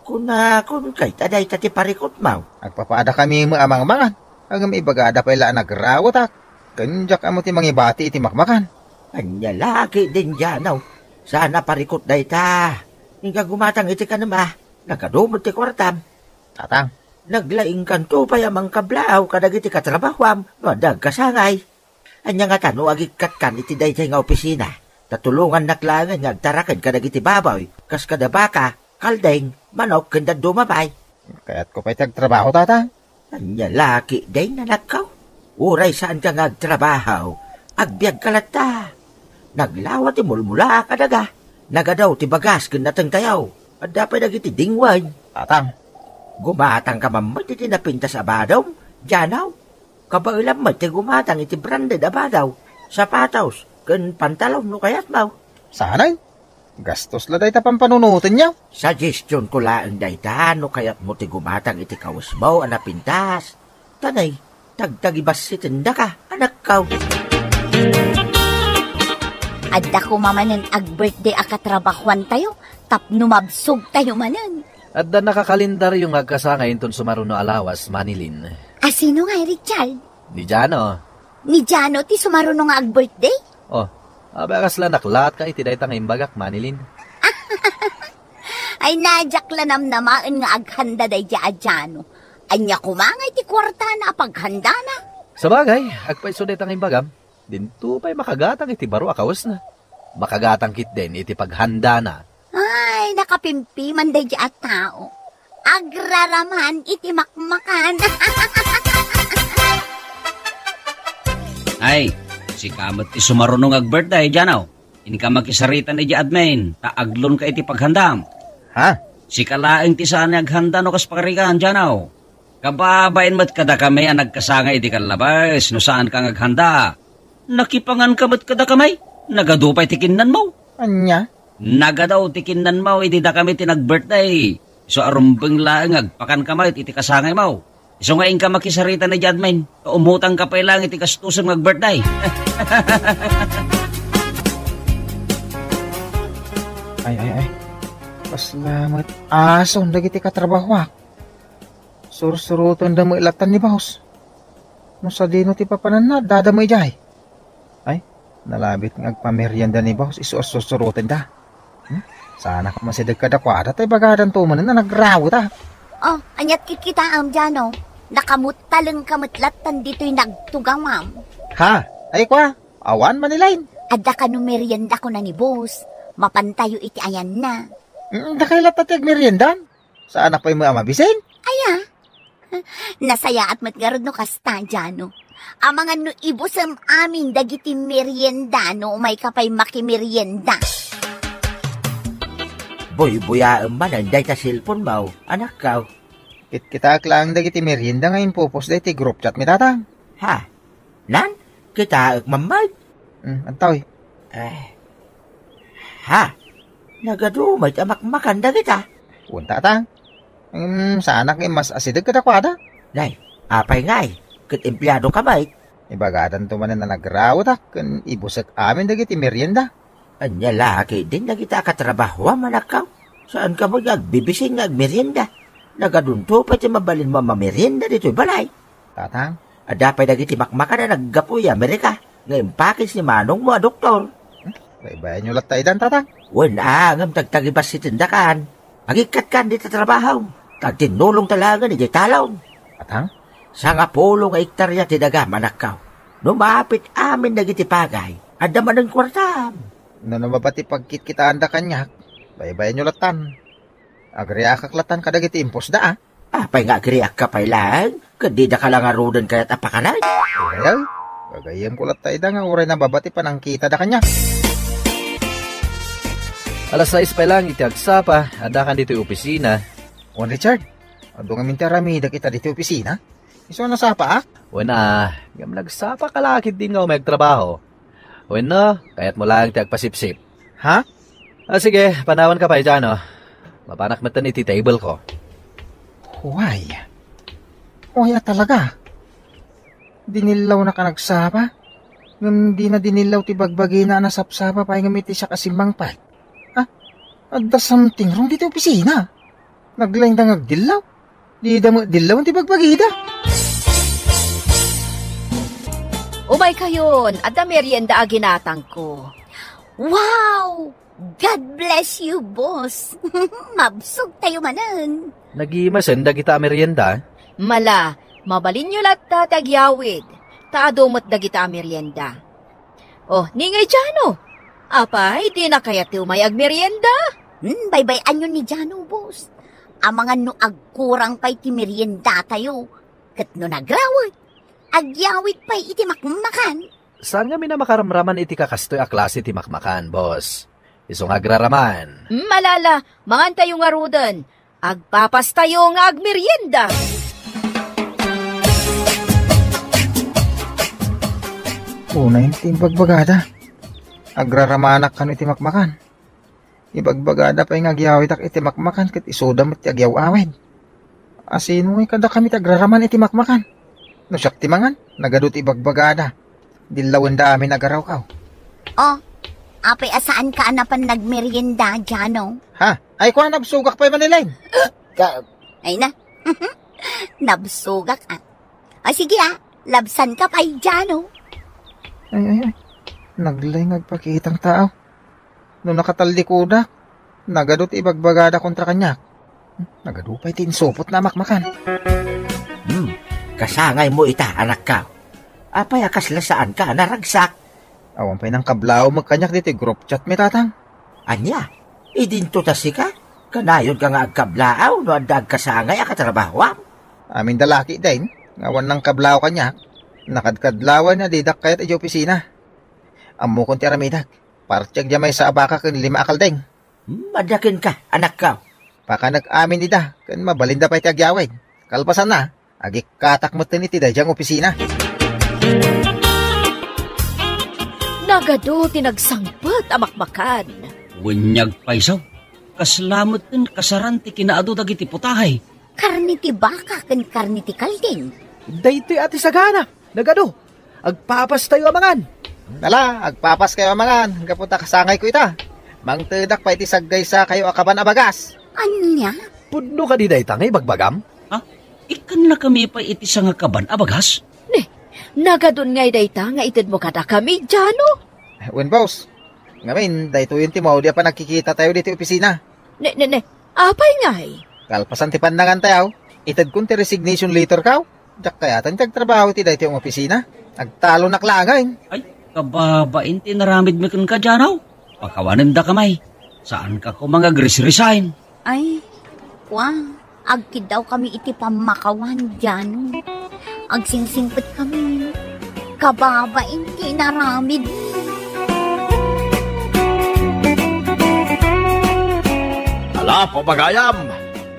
Kunakon ket ta dayta ti parikutmo. Agpapaadakami met a mangmangan. Ngem ibagada pay la a nagrawetak. Ken diak ammo ti mangibati iti makmakan. Ania la ketdin, Jano? Saan a parikut dayta. Inka gumatang iti kanem a. Nagadu met ti kuartam. Tatang. Naglaingkanto pay a mangkablaaw kadagiti katrabahoam no adda agkasangay. Ania ngata no agikkatkan iti daytoy nga opisina, ta tulongannak laengen nga agtaraked kadagiti baboy, kas kada baka, kalding, manok, ken dadduma pay. Kayatko pay ti agtrabaho, Tatang. Ania la ketdin, anakko? Uray saanka nga agtrabaho, agbiagka latta. Naglawa ti mulmula a kadaga. Nagadu ti bagas ken natengtayo. Adda pay dagiti dingwen. Tatang. Gumatangka man met iti napintas a badom, Jano. Kabaelam met ti gumatang iti branded a badaw, sapatos, ken pantalon no kayatmo. Saan? Gastos la dayta pampanunotenyo. Suggestionko laeng dayta no kayatmo ti gumatang iti kawesmo a napintas. Ta ne, tagtagibassitendaka, anakko. Adda koma manen ag-birthday a katrabahoantayo tapno mabsogtayo manen. Adda nakakalendaryo nga agkasangay inton sumaruno a lawas, Manilyn. Asino ngay, Richard? Ni Jano. Ni Jano ti sumaruno nga ag-birthday? Oh, apay a kasla naklatka iti dayta nga imbagak, Manilyn? Ay, na diak la namnamaen nga aghanda daydiay a Jano. Ania koma ngay ti kuartana a paghandana? Sabagay, agpayso dayta nga imbagam. Dinto pay makagatang iti baro a kawesna. Makagatang ketdin iti paghandana. Ay, nakapimpiman daydiay a tao. Agraraman iti makmakan. Ay, sika met ti sumaruno nga ag-birthday, Jano. Inka makisarita idiay admin, ta aglonka iti paghandam. Ha? Sika laeng ti saan nga aghanda no kas pakarigan, Jano. Kababain met kadakami a nagkasangay iti kallabes no saanka nga aghanda. Nakipanganka met kadakami. Nagadu pay ti kinnanmo. Ania? Nagadu ti kinnanmo iti dakami ti nag-birthday. Isu a rumbeng laeng nga agpakanka met iti kasangaymo. Isu nga inka makisarita idiay admin. Ta umutangka pay laeng iti gastusen nga ag-birthday. Ay, ay, ay. Kasla met ason dagiti katrabahoak. Sursurotenda met lattan ni boss. No sadino ti papananna, addada met idiay. Ay, nalabit nga agpamerienda ni boss, isu a sursurotenda. Hmm? Saanak a masideg kadakuada, ta ibagadanto manen a nagrawetak. Oh, aniat kitkitaem, Jano? Nakamuttalengka met lattan ditoy nagtugawam. Ha? Ay, kua? Awan, Manilyn. Adda kano merienda kuna ni boss. Mapantayo iti ayanna. Mm, dakay latta ti agmeriendan. Saanak pay met a mabisin? Aya? Nasayaat met ngarud no kasta, Jano. Amangan no ibusem amin dagiti merienda no umayka pay makimerienda. Buybuyaem manen dayta cellphone-mo, anakko. Kitkitaek laeng dagiti merienda nga impopost daytoy group chat mi, Tatang. Ha? Nan? Kitaek man met? Hmm, adtoy. Eh. Ha? Nagadu met a makmakan dagita. Wen, Tatang. Ngem saanak nga immas-asideg kadakuada. Nay, apay ngay, ket empleado ka met. Ibagadanto manen a nagrawetak ken ibusek amin dagiti merienda. Ania la ketdin dagita a katrabahoam, anakko? Saanka met nga agbibisin nga agmerienda? Nagadunto pay ti mabalinmo a mamerienda ditoy balay. Tatang? Adda pay dagiti makmakan a naggapu idiay Amerika nga impackage ni manongmo a doktor. Hmm? Baybayanyo latta idan, Tatang? Wen a, ngem tagtagibasitendakan. Agikkatka dita trabahom, ta agtinnulongta laengen idiay talon. Tatang? Sangapulo nga ektaria ti dagam, anakko. No maapit amin dagiti pagay, adda manen kuartam. No, no mabati pagkitkitaanda kaniak, baybayanyo lattan. Agriakak lattan kadagiti imposda, a. Apay nga agriakka pay laeng, ket didaka la ngaruden kayat a pakanen? Ay, gagayyemko latta ida nga uray nababati panangkitada kaniak. Alas sais pay laeng iti agsapa, addakan ditoy opisina. Wen, Richard, adu ngamin ti aramidek ita ditoy opisina? Isu a nasapaak? Wen a, ngem nagsapaka la ketdin nga umay agtrabaho. Wenno, kayatmo laeng ti agpasipsip? Ha? Ah, sige, panawanka pay, Jano. Mapanak metten iti table ko. Uy. Uy, a talaga. Dinillawnaka nagsapa? Ngem dina dinillaw ti bagbagina a nasapsapa pay ngem iti siak a simmangpet. Ha? Adda something wrong ditoy opisina. Naglaingda nga agdillaw. Dida met dillawen ti bagbagida. Umay kayon, adda merienda a ginatangko. Wow! God bless you, boss. Mabsog tayo manen. Nagimasen dagita a merienda? Mala, mabalinyo latta ti agyawid. Ta adu met dagita a merienda. Oh, ni ngay Jano? Apay, dina kayat ti umay agmerienda? Hmm, baybay-anyo ni Jano, boss. Amangan no agkurang pay ti meriendatayo. Ket no nagrawed, agyawid pay iti makmakan. Saan ngamin a makaramraman iti kakastoy a klase ti makmakan, boss? Isu nga agraraman. Hmm, mala, mangantayo ngaruden. Agpapastayo nga agmerienda. Unay ti imbagbagada. Agraramanak kano iti makmakan. Ibagbagada pay nga agyawidak iti makmakan ket isuda met ti agyaw-awid. Asino ngay kadakami ti agraraman iti makmakan? No siak ti mangan, nagadu ti ibagbagada. Dillawenda amin agarawkaw. Oh, apay a saanka a napan nagmerienda, Jano? Ha? Ay, kua, nabsogak pay, Manilay. Ka- Ay na. Nabsogak, ah. O sige, ah. Labsanka pay, Jano. Ay, ay, ay. Naglay nga agpakitang tao. No nakatallikudak, nagadu ti ibagbagada kontra kaniak. Nagadu pay ti insupotna a makmakan. Hmm, kasangaymo ita, anakko. Apay a kasla saanka a naragsak? Awan pay nangkablaaw met kaniak ditoy group chat mi, Tatang. Ania? Idinto ta sika? Kanayonka nga agkablaaw no adda agkasangay a katrabahoam? Amin da lakidin nga awan nangkablaaw kaniak. Nakadkadlawan a didak kayat idiay opisina. Ammokon ti aramidek. Partiak diay maysa a baka ken lima a kalding. Hmm, adda kenka, anakko. Pakanek amin dida, ken mabalinda pay ti agyawid. Kalpasanna, agikkatak metten iti daydiay nga opisina. Nagadu ti nagsangpet a makmakan. Wen, ni ngay payso, kasla metten kasaran ti kinaadu dagiti putahe. Karne ti baka ken karne ti kalding. Daytoy a ti sagana. Nagadu, agpapastayo a mangan. Ala, agpapaskayo a mangan, gapu ta kasangayko ita. Mangtedak pay iti saggaysakayo a kaban a bagas. Ania? Pudno kadi dayta nga ibagbagam? Ha? Ikkannakami pay iti sangakaban a bagas? Ne, nagadun ngay dayta nga itedmo kadakami, Jano? Wen, boss. Ngamin, daytoyen ti maudi a panagkikitatayo ditoy opisina. Ne, ne, ne, apay ngay? Kalpasan ti pannangantayo, itedkon ti resignation letterko. Diak kayatan ti agtrabaho iti daytoy nga opisina. Agtalonak laengen. Ay, kababain ti inaramidmi kenka, Jano. Pakawanendaka may. Saanka koma nga agres-resign. Ay, kua, agkiddawkami iti pammakawan, Jano. Agsingsingpetkami. Kababain ti inaramidmi. Ala, pagayam,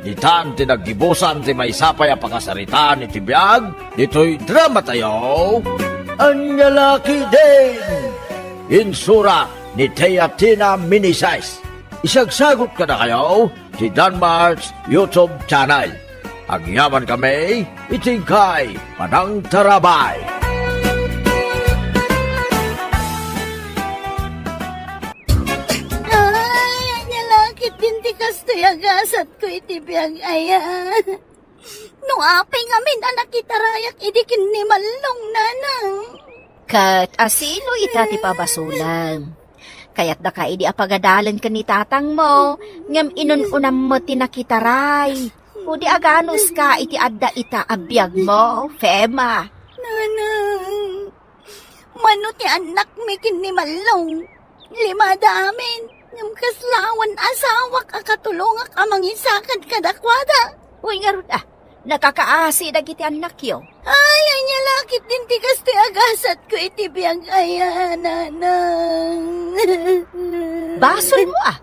ditan ti naggibusan ti maysa pay a pakasaritaan iti biag ditoy dramatayo. Ania la ketdin? Insura ni Teatina Minisays. Isagsagut kadakayo ti Danmart's YouTube channel. Agyaman kami iti inkay panangtarabay. Ay, ania la ketdin ti kastoy a gasatko iti biag aya. No apay ngamin a nakitarayak idi ken ni Mallong, nanang. Ket asino ita ti pabasolem? Kayatdaka idi a pagadalen ken ni tatangmo, ngem inun-unam met ti nakitaray. Pudi aganuska iti adda ita a biagmo, Fema. Nanang, mano ti annakmi ken ni Mallong? Limada amin, ngem kasla awan asawak a katulongak a mangisakad kadakuada. Uy, ngarud a, nakakaasi dagiti annakyo. Ay, ania la ketdin ti kastoy a gasatko iti biag aya, nanang. Basolmo a.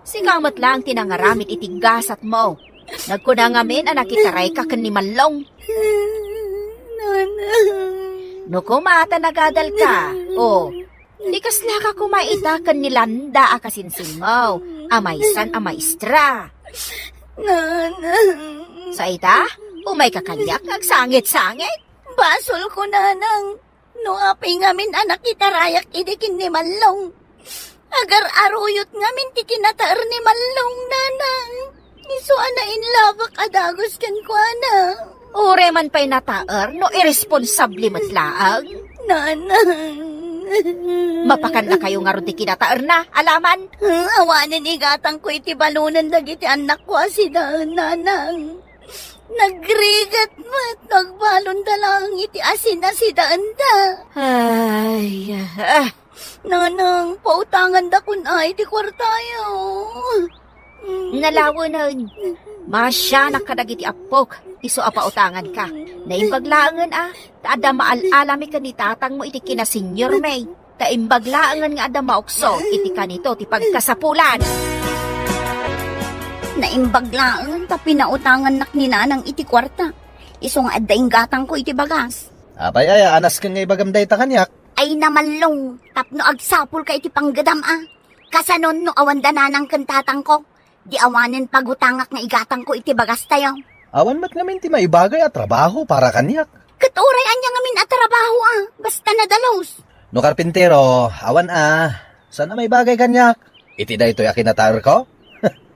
Sika met laeng ti nangaramid iti gasatmo. Nagkuna ngamin a nakitarayka ken ni Mallong. Nanang. No koma ta nagadalka, o, ikaslaka koma ita ken ni Landa a kasinsinmo, a maysan a maestra. Nanang. Sa ita, umayka kaniak nga agsangit-sangit. Basolko, nanang. No apay ngamin a nakitarayak idi ken ni Mallong, agar-aruyot ngamin ti kinataer ni Mallong, nanang. Isu a nainlabak a dagus kenkuana. Uray man pay nataer no irresponsable met laeng. Nanang. Mapakannakayo ngarud ti kinataerna, alaman. Awanen igatangko iti balonen dagiti annakko a sidaen, nanang. Nagrigat met, nagbalonda laeng iti asin a sidaenda. Ay, ah. Nanang, pautangandakon ay ti kuartayo. Nalawenen. Maasianak kadagiti appok, isu a pautanganka. Naimbag laengen a, ta adda maal-alami ken ni tatangmo iti kinasenyormi. Ta imbag laengen nga adda maukso iti kanito ti pagkasapulan. Naimbag laeng ta pinautangannak ni nanang iti kuarta. Isu nga adda inggatangko iti bagas. Apay aya a nasken nga ibagam dayta kaniak? Ay, na Mallong, tapno agsapulka iti panggedam a. Kasanon no awanda nanang ken tatangko? Di awanen pagutangak nga igatangko iti bagastayo. Awan met ngamin ti maibagay a trabaho para kaniak. Ket uray ania ngamin a trabaho a, basta nadalus. No karpintero, awan a, saan a maibagay kaniak? Iti daytoy a kinataerko?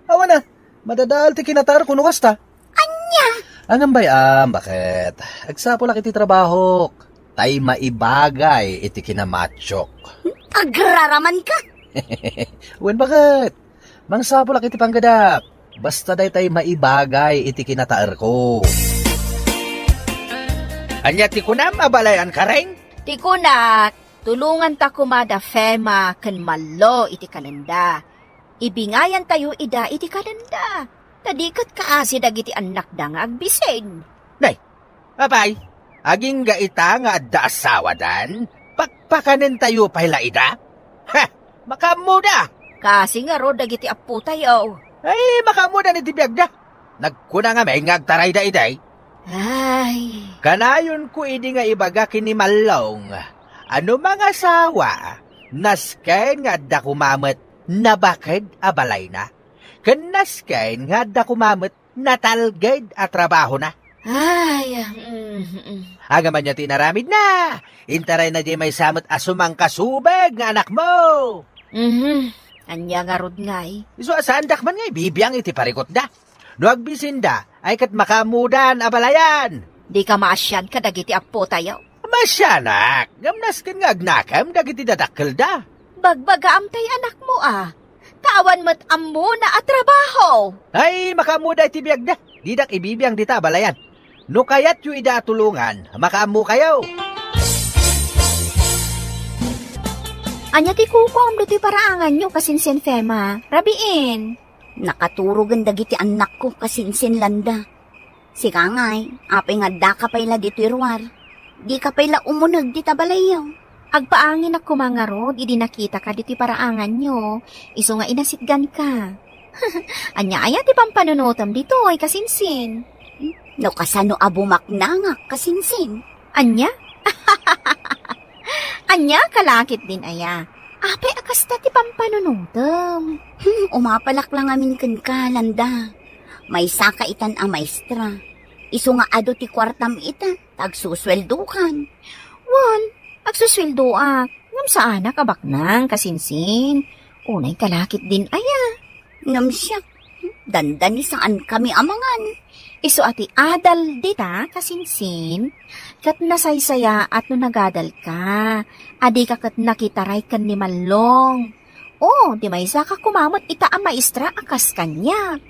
Awan a, madadael ti kinataerko no kasta. Ania? Angam bay-am, baket? Agsapulak iti trabahok. Tay maibagay iti kinamachok. Agraramanka? Wen, baket? Mangsapulak iti panggedak. Basta daytay maibagay iti kinataerko. Ania ti kunam a balayan, Karen? Ti kunak, tulonganta koma da Fema ken Mallo iti kanenda. Ibingayantayo ida iti kanenda. Ta di ket kaasi dagiti annakda nga agbisin. Nay, apay, agingga ita nga adda asawadan? Pakpakanentayo pay la ida? Ha! Makaammoda! Kaasi ngarud dagiti appotayo. Ay, makaammoda iti biagda. Nagkuna ngamin nga agtarayda idi. Ay. Kanayonko idi nga ibaga ken ni Mallong a no mangasawa, nasken nga adda koma met nabaked a balayna, ken nasken nga adda koma met natalged a trabahona. Ay, ah, mm, mm. Angam ania ti inaramidna? Intarayna diay maysa met a sumangkasubeg nga anakmo. Mhm. Ania ngarud ngay? Isu a saandak man nga ibibiang iti parikutda. No agbisinda, ay ket makaammodan a balayan. Dika maasian kadagiti appotayo? Maasianak, ngem nasken nga agnakem dagiti dadakkelda. Bagbagaam tay anakmo a, ta awan met ammona a trabaho. Ay, makaammoda iti biagda. Didak ibibiang dita a balayan. No kayatyo ida a tulongan, makaammokayo. Ania ti kukuam no ti paraanganyo, kasinsin Fema? Rabiin. Nakaturogen dagiti annakko, kasinsin Landa. Sika ngay, apay nga addaka pay la ditoy ruar? Dika pay la umuneg dita balayyo? Agpaanginak koma ngarud idi nakitaka ditoy paraanganyo, isu nga inasitganka. Ania aya ti pampanunotem ditoy, kasinsin? No kasano a bumaknangak, kasinsin? Ania? Ania, kalakit din aya? Apay a kasta ti pampanunotem? Hmm, umapalak la ngamin kenka, Landa. Maysaka itan a maestra. Isu nga adu ti kuartam ita, ta agsusueldokan. Wen, agsusueldoak. Ngem saanak a baknang, kasinsin. Unay kalakit din aya. Ngem siak, dandani saan kami a mangan. Isu a ti adal dita, kasinsin, ket nasaysayaat no nagadalka. Adika ket nakitaray ken ni Mallong. O, ti maysaka koma met ita a maestra a kas kaniak.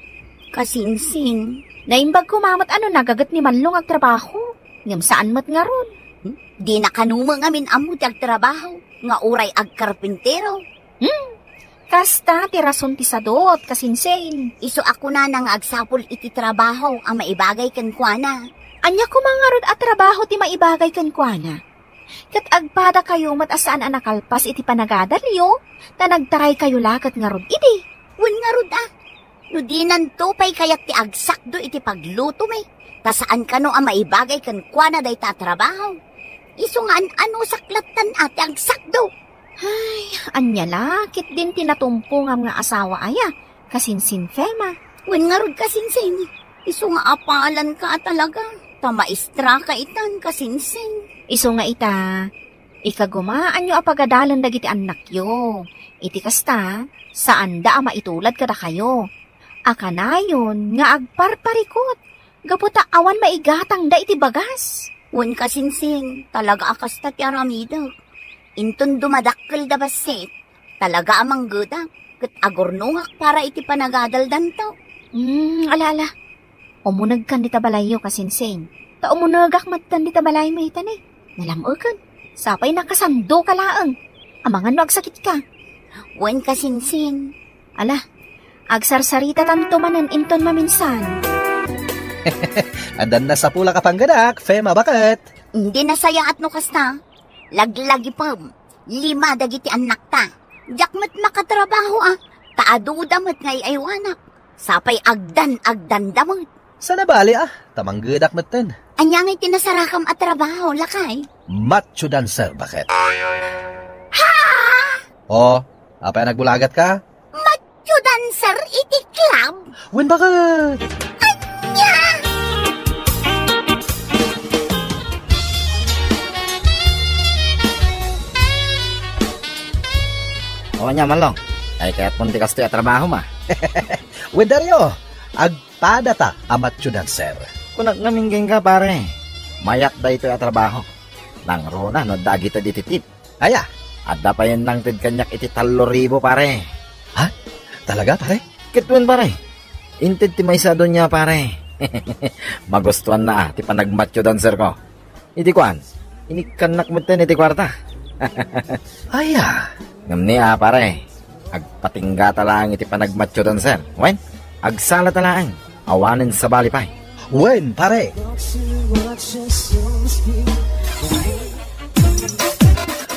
Kasinsin. Naimbag koma met a no nagaget ni Mallong agtrabaho. Ngem saan met ngarud. Hmm? Dina kano met ngamin ammo ti agtrabaho nga uray agkarpintero. Hmm? Kasta ti rason ti sadot, kasinsin. Isu a kunana nga agsapul iti trabaho a maibagay kenkuana. Ania koma ngarud a trabaho ti maibagay kenkuana? Ket agpadakayo met a saan a nakalpas iti panagadalyo, ta nagtaraykayo la ket ngarud idi. Wen ngarud a, no dinanto pay kayat ti agsakdo iti paglutomi, ta saan kano a maibagay kenkuana dayta a trabaho. Isu nga an-anusak lattan a ti agsakdo. Ay, ania la, ketdin ti natumpongam nga asawa aya, kasinsin Fema. Wen ngarud kasinsin, isu nga apalanka a talaga, ta maestraka itan kasinsin. Isu nga ita, ikaguma, anyo a pagadalen dagiti annakyo. Iti kasta, saanda a maitulad kadakayo. A kanayon nga agparparikot, gapu ta awan maigatangda iti bagas. Wen kasinsin, talaga a kasta ti aramidek. Inton dumadakkelda bassit, talaga a manggedak, ket agurnongak para iti panagadaldanto. Hmm, ala, ala. Umunegkan dita balayyo, kasinsin. Ta umunegak metten dita balaymo ita ne. Nalam-eken. Sapay nakasandoka laeng. Amangan no agsakitka. Wen kasinsin. Ala, agsarsaritatanto manen inton maminsan. Addan nasapulak a panggedak, Fema, baket. Indi nasayaat no kasta. Laglagipem. Lima dagiti annakta. Diak met makatrabaho a. Ta aduda met nga ay-aywanak. Sapay agdan-agdanda met. Sana bali a, ta manggedak metten. Ania ngay ti nasarakam a trabaho, lakay? Macho dancer, baket. Ha? O, apay a nagbulagat ka? Macho dancer iti club? Wen, baket. Ania? O, ania, Mallong? Ay, kayat mo ti kastoy a trabaho, ma? Wen, Dario, agpadata a macho dancer. Kunak ngamin kenka, pare. Mayat daytoy a trabaho. Nangruna no adda agited iti tip. Aya? Adda pay nangted kaniak iti tallo ribu, pare. Ha? Talaga, pare? Ket wen, pare. Inted ti maysa a dunia, pare. Magustuanna, ah, ti panagmacho dancer ko. Iti kuan, inikkannak metten iti kuarta. Aya? Ngem ni, ah, pare, agpatinggata laeng iti panagmacho dancer. Wen, agsalata laeng. Awanen sabali pay. Wen, pare.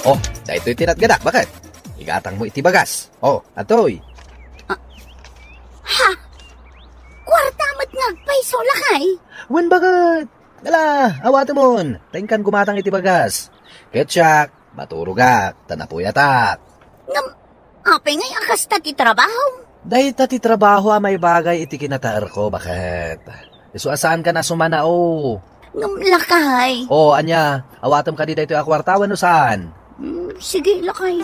Oh, daytoy ti natgadak, baket. Igatang mo iti bagas. Oh, atoy. Ah. Ha? Kuarta met nga agpayso, lakay? Wen, baket. Ala, awatemon, ta inkan gumatang iti bagas. Ket siak, maturogak, ta napuyatak. Ngem, apay ngay a kasta ti trabaho? Dayta ti trabaho a maibagay iti kinataerko, baket. Isu a saankan a sumanao. Ngem, lakay. O, ania, awatem kadi daytoy a kuarta wenno saan? Mm, sige, lakay.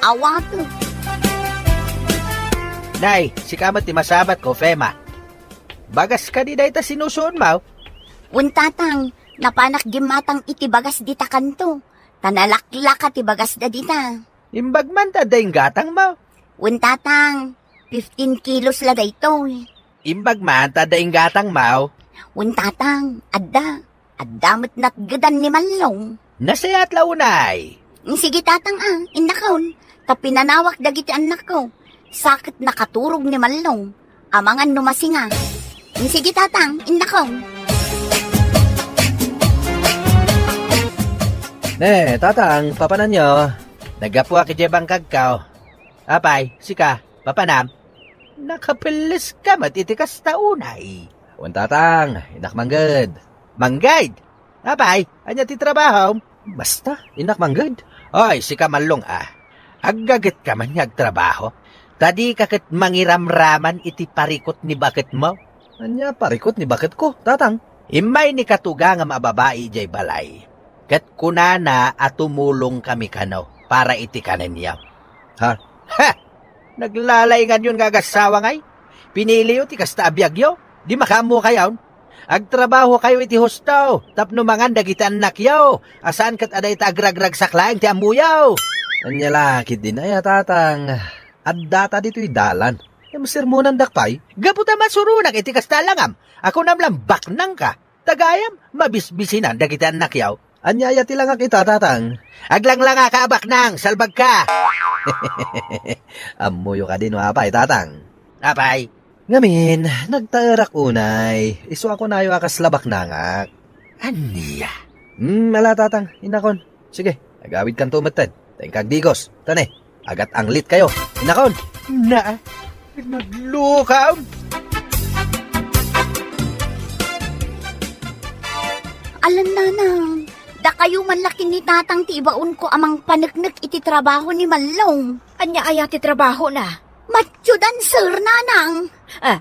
Awatem. Nay, sika met ti masabatko, Fema. Bagas kadi dayta sinusuonmo? Wen, tatang, napanak gimmatang iti bagas dita kanto. Ta nalaklaka ti bagasda dita. Imbag man ta adda inggatangmo? Wen, tatang, fifteen kilos la daytoy. Imbag man ta adda inggatangmo? Wen, tatang, adda. Adda met natgedan ni Mallong. Nasayaat la unay. Sige, tatang, a, innakon. Ta pinanawak dagiti annakko. Sa ket nakaturog ni Mallong. Amangan no masinga. Sige, tatang, innakon. Ne, tatang, papananyo? Naggapuak idiay bangkagko. Apay, sika, papanam? Nakapelles ka met iti kasta unay. Wen, tatang, innak mangged. Mangged? Apay, ania ti trabahom? Basta, innak mangged. Oy, sika, Mallong, a. Aggagetka man nga agtrabaho, ta dika ket mangiramraman iti parikut ni baketmo. Ania parikut ni baketko, Tatang? Immay ni katugangam a babai idiay balay, ket kunana a tumulongkami kano para iti kanenyo. Ha? Ha! Naglalainganyon nga agassawa ngay? Piniliyo ti kasta a biagyo? Di makaammokayon? Agtrabahokayo iti husto tapno mangan dagiti annakyo, a saan ket a dayta agragragsak laeng ti ammoyo. Ania la ketdin aya, Tatang? Addata ditoy dalan. Ngem sermonandak pay. Gapu ta masuronak iti kasta a langam. A kunam la baknangka. Ta gayam, mabisbisinan dagiti annakyo. Ania aya ti langak ita, Tatang? Aglanglangaka a baknang, salbagka! Ammoyo kadi no apay, Tatang? Apay? Ngamin, nagtaerak unay. Isu a kunayo a kasla baknangak. Ania? Hmm, ala, Tatang, innakon. Sige, agawidkanto metten. Ta inka agdigos. Tane, agat-anglitkayo. Innakon. Na, naglukaw. Alan, Nanang, dakayo man la ken ni Tatang ti ibaonko a mangpaneknek iti trabaho ni Mallong. Ania aya ti trabahona? Macho dancer, Nanang. Ah,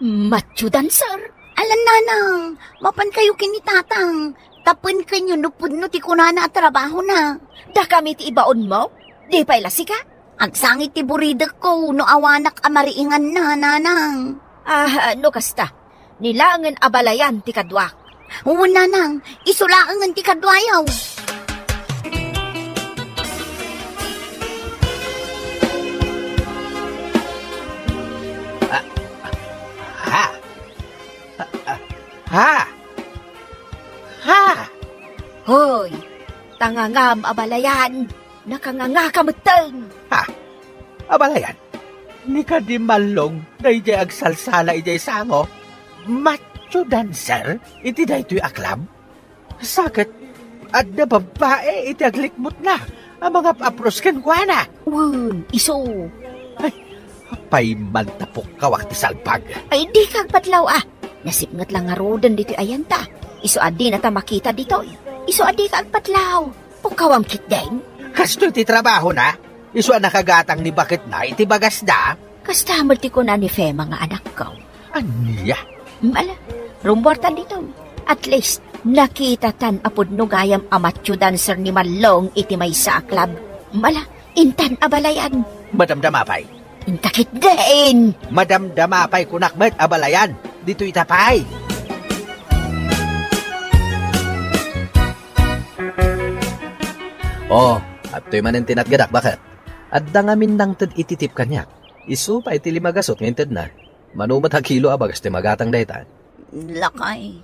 macho dancer? Alan, Nanang, mapankayo ken ni Tatang. Tapno kenyo no pudno ti kunana a trabahona. Dakami ti ibaonmo? Di pay la sika? Agsangit ti buridekko no awanak a mariinganna, Nanang. Ah, no kasta, ni laengen a balayan ti kaduak. Wen, Nanang, isu laengen ti kaduayo. Ah, ha? Ha? Ha? Ha? Hoy, tangangam a balayan, nakangangaka metten. Ha? A balayan, ni kadi Mallong daydiay agsalsala idiay sango, macho dancer iti daytoy a club? Sa ket, adda babbai iti aglikmutna a mangap-apros kenkuana. Wen, isu. Ay, apay man ta pukkawak ti salbag? Ay, dika agpatlaw, a. Nasipnget la ngaruden ditoy ayanta. Isu a dinata makita ditoy. Isu a dika agpatlaw. Pukkawam ketdin. Kastoy ti trabahona? Isu a nakagatang ni baketna iti bagasda? Kasta met ti kuna ni Fema nga anakko. Ania? Mala, rummuartan ditoy. At least, nakitatan a pudno gayam a macho dancer ni Mallong iti maysa a club. Mala, intan a balayan. Madamdama pay. Inta ketdin. Madamdama pay kunak met a balayan. Ditoy ta pay. Oh, adtoy manen ti natgadak, baket. Adda ngamin nangted iti tip kaniak. Isu pay ti lima gasut nga intedna. Mano met a kilo a bagas ti magatang dayta. Lakay.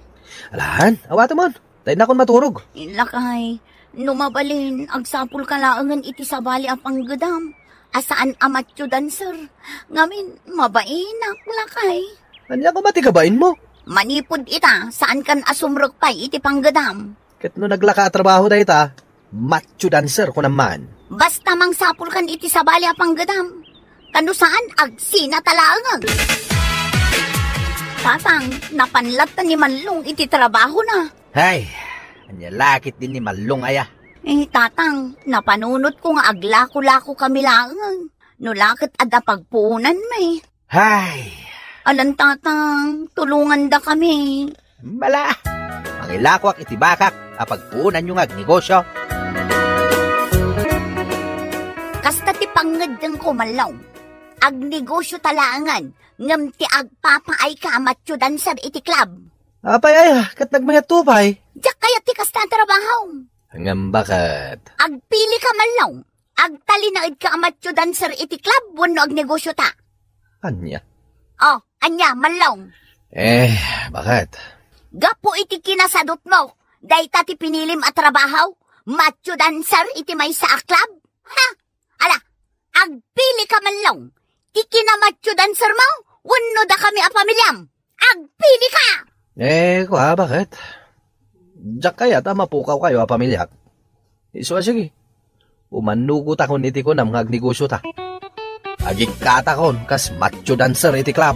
Alan, awatemon. Ta innakon maturog. Lakay, no mabalin, agsapulka laengen iti sabali a panggedam. A saan a macho dancer. Ngamin, mabainak, lakay. Ania koma ti kabainmo? Manipud ita, saankan a sumrek pay iti panggedam. Ket no naglaka a trabaho dayta, macho dancer, kunam man. Basta mangsapulkan iti sabali a panggedam. Ta no saan, agsina ta laeng. Tatang, napan latta ni Mallong iti trabahona. Hay, ania la ketdin ni Mallong aya? Eh, Tatang, napanunotko nga aglako-lako kami laeng. No la ket adda pagpuonanmi. Hay! Alan, Tatang, tulongandakami. Mala! Mangilakoak iti bakak a pagpuonanyo nga agnegosyo. Kasta ti pangngeddengko, Mallong. Agnegosyo ta laengen, ngem ti agpapaayka a macho dancer iti club. Apay aya, ket nagmayatto pay? Diak kayat ti kasta a trabaho. Ngem baket? Agpilika, Mallong. Agtalinaedka a macho dancer iti club wenno agnegosyota? Ania? Oh, ania, Mallong? Eh, baket? Gapu iti kinasadutmo, dayta ti pinilim a trabaho? Macho dancer iti maysa a club? Ha? Ala, agpilika, Mallong. Ti kinamacho dancermo wenno dakami a pamiliam? Agpilika! Eh, kua, baket? Diak kayat a mapukawkayo a pamiliak. Isu a sige. Umannugotakon iti kunam nga agnegosyota. Agikkatakon kas macho dancer iti club.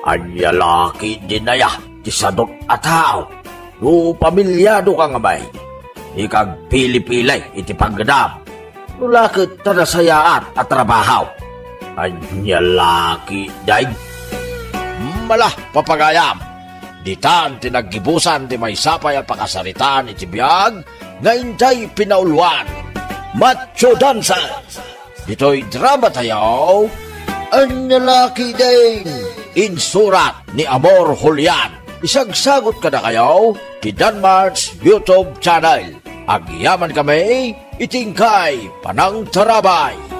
Ania la ketdin aya ti sadut a tao? No pamiliadoka ngamin, dika agpili-pili iti panggedam. Nulaket ta nasayaat a trabaho. Anya laki, day. Mala, papagayam. Ditan ti naggibusan ti maysa pay a pakasaritaan iti biag nga intay pinauluan. Macho Dancer. Ditoy drama tayo, Anya laki, day. Insurat ni Amor Julian. Isagsagot kadakayo ti Danmar's YouTube channel. Agyaman kami iti inkay panangtarabay.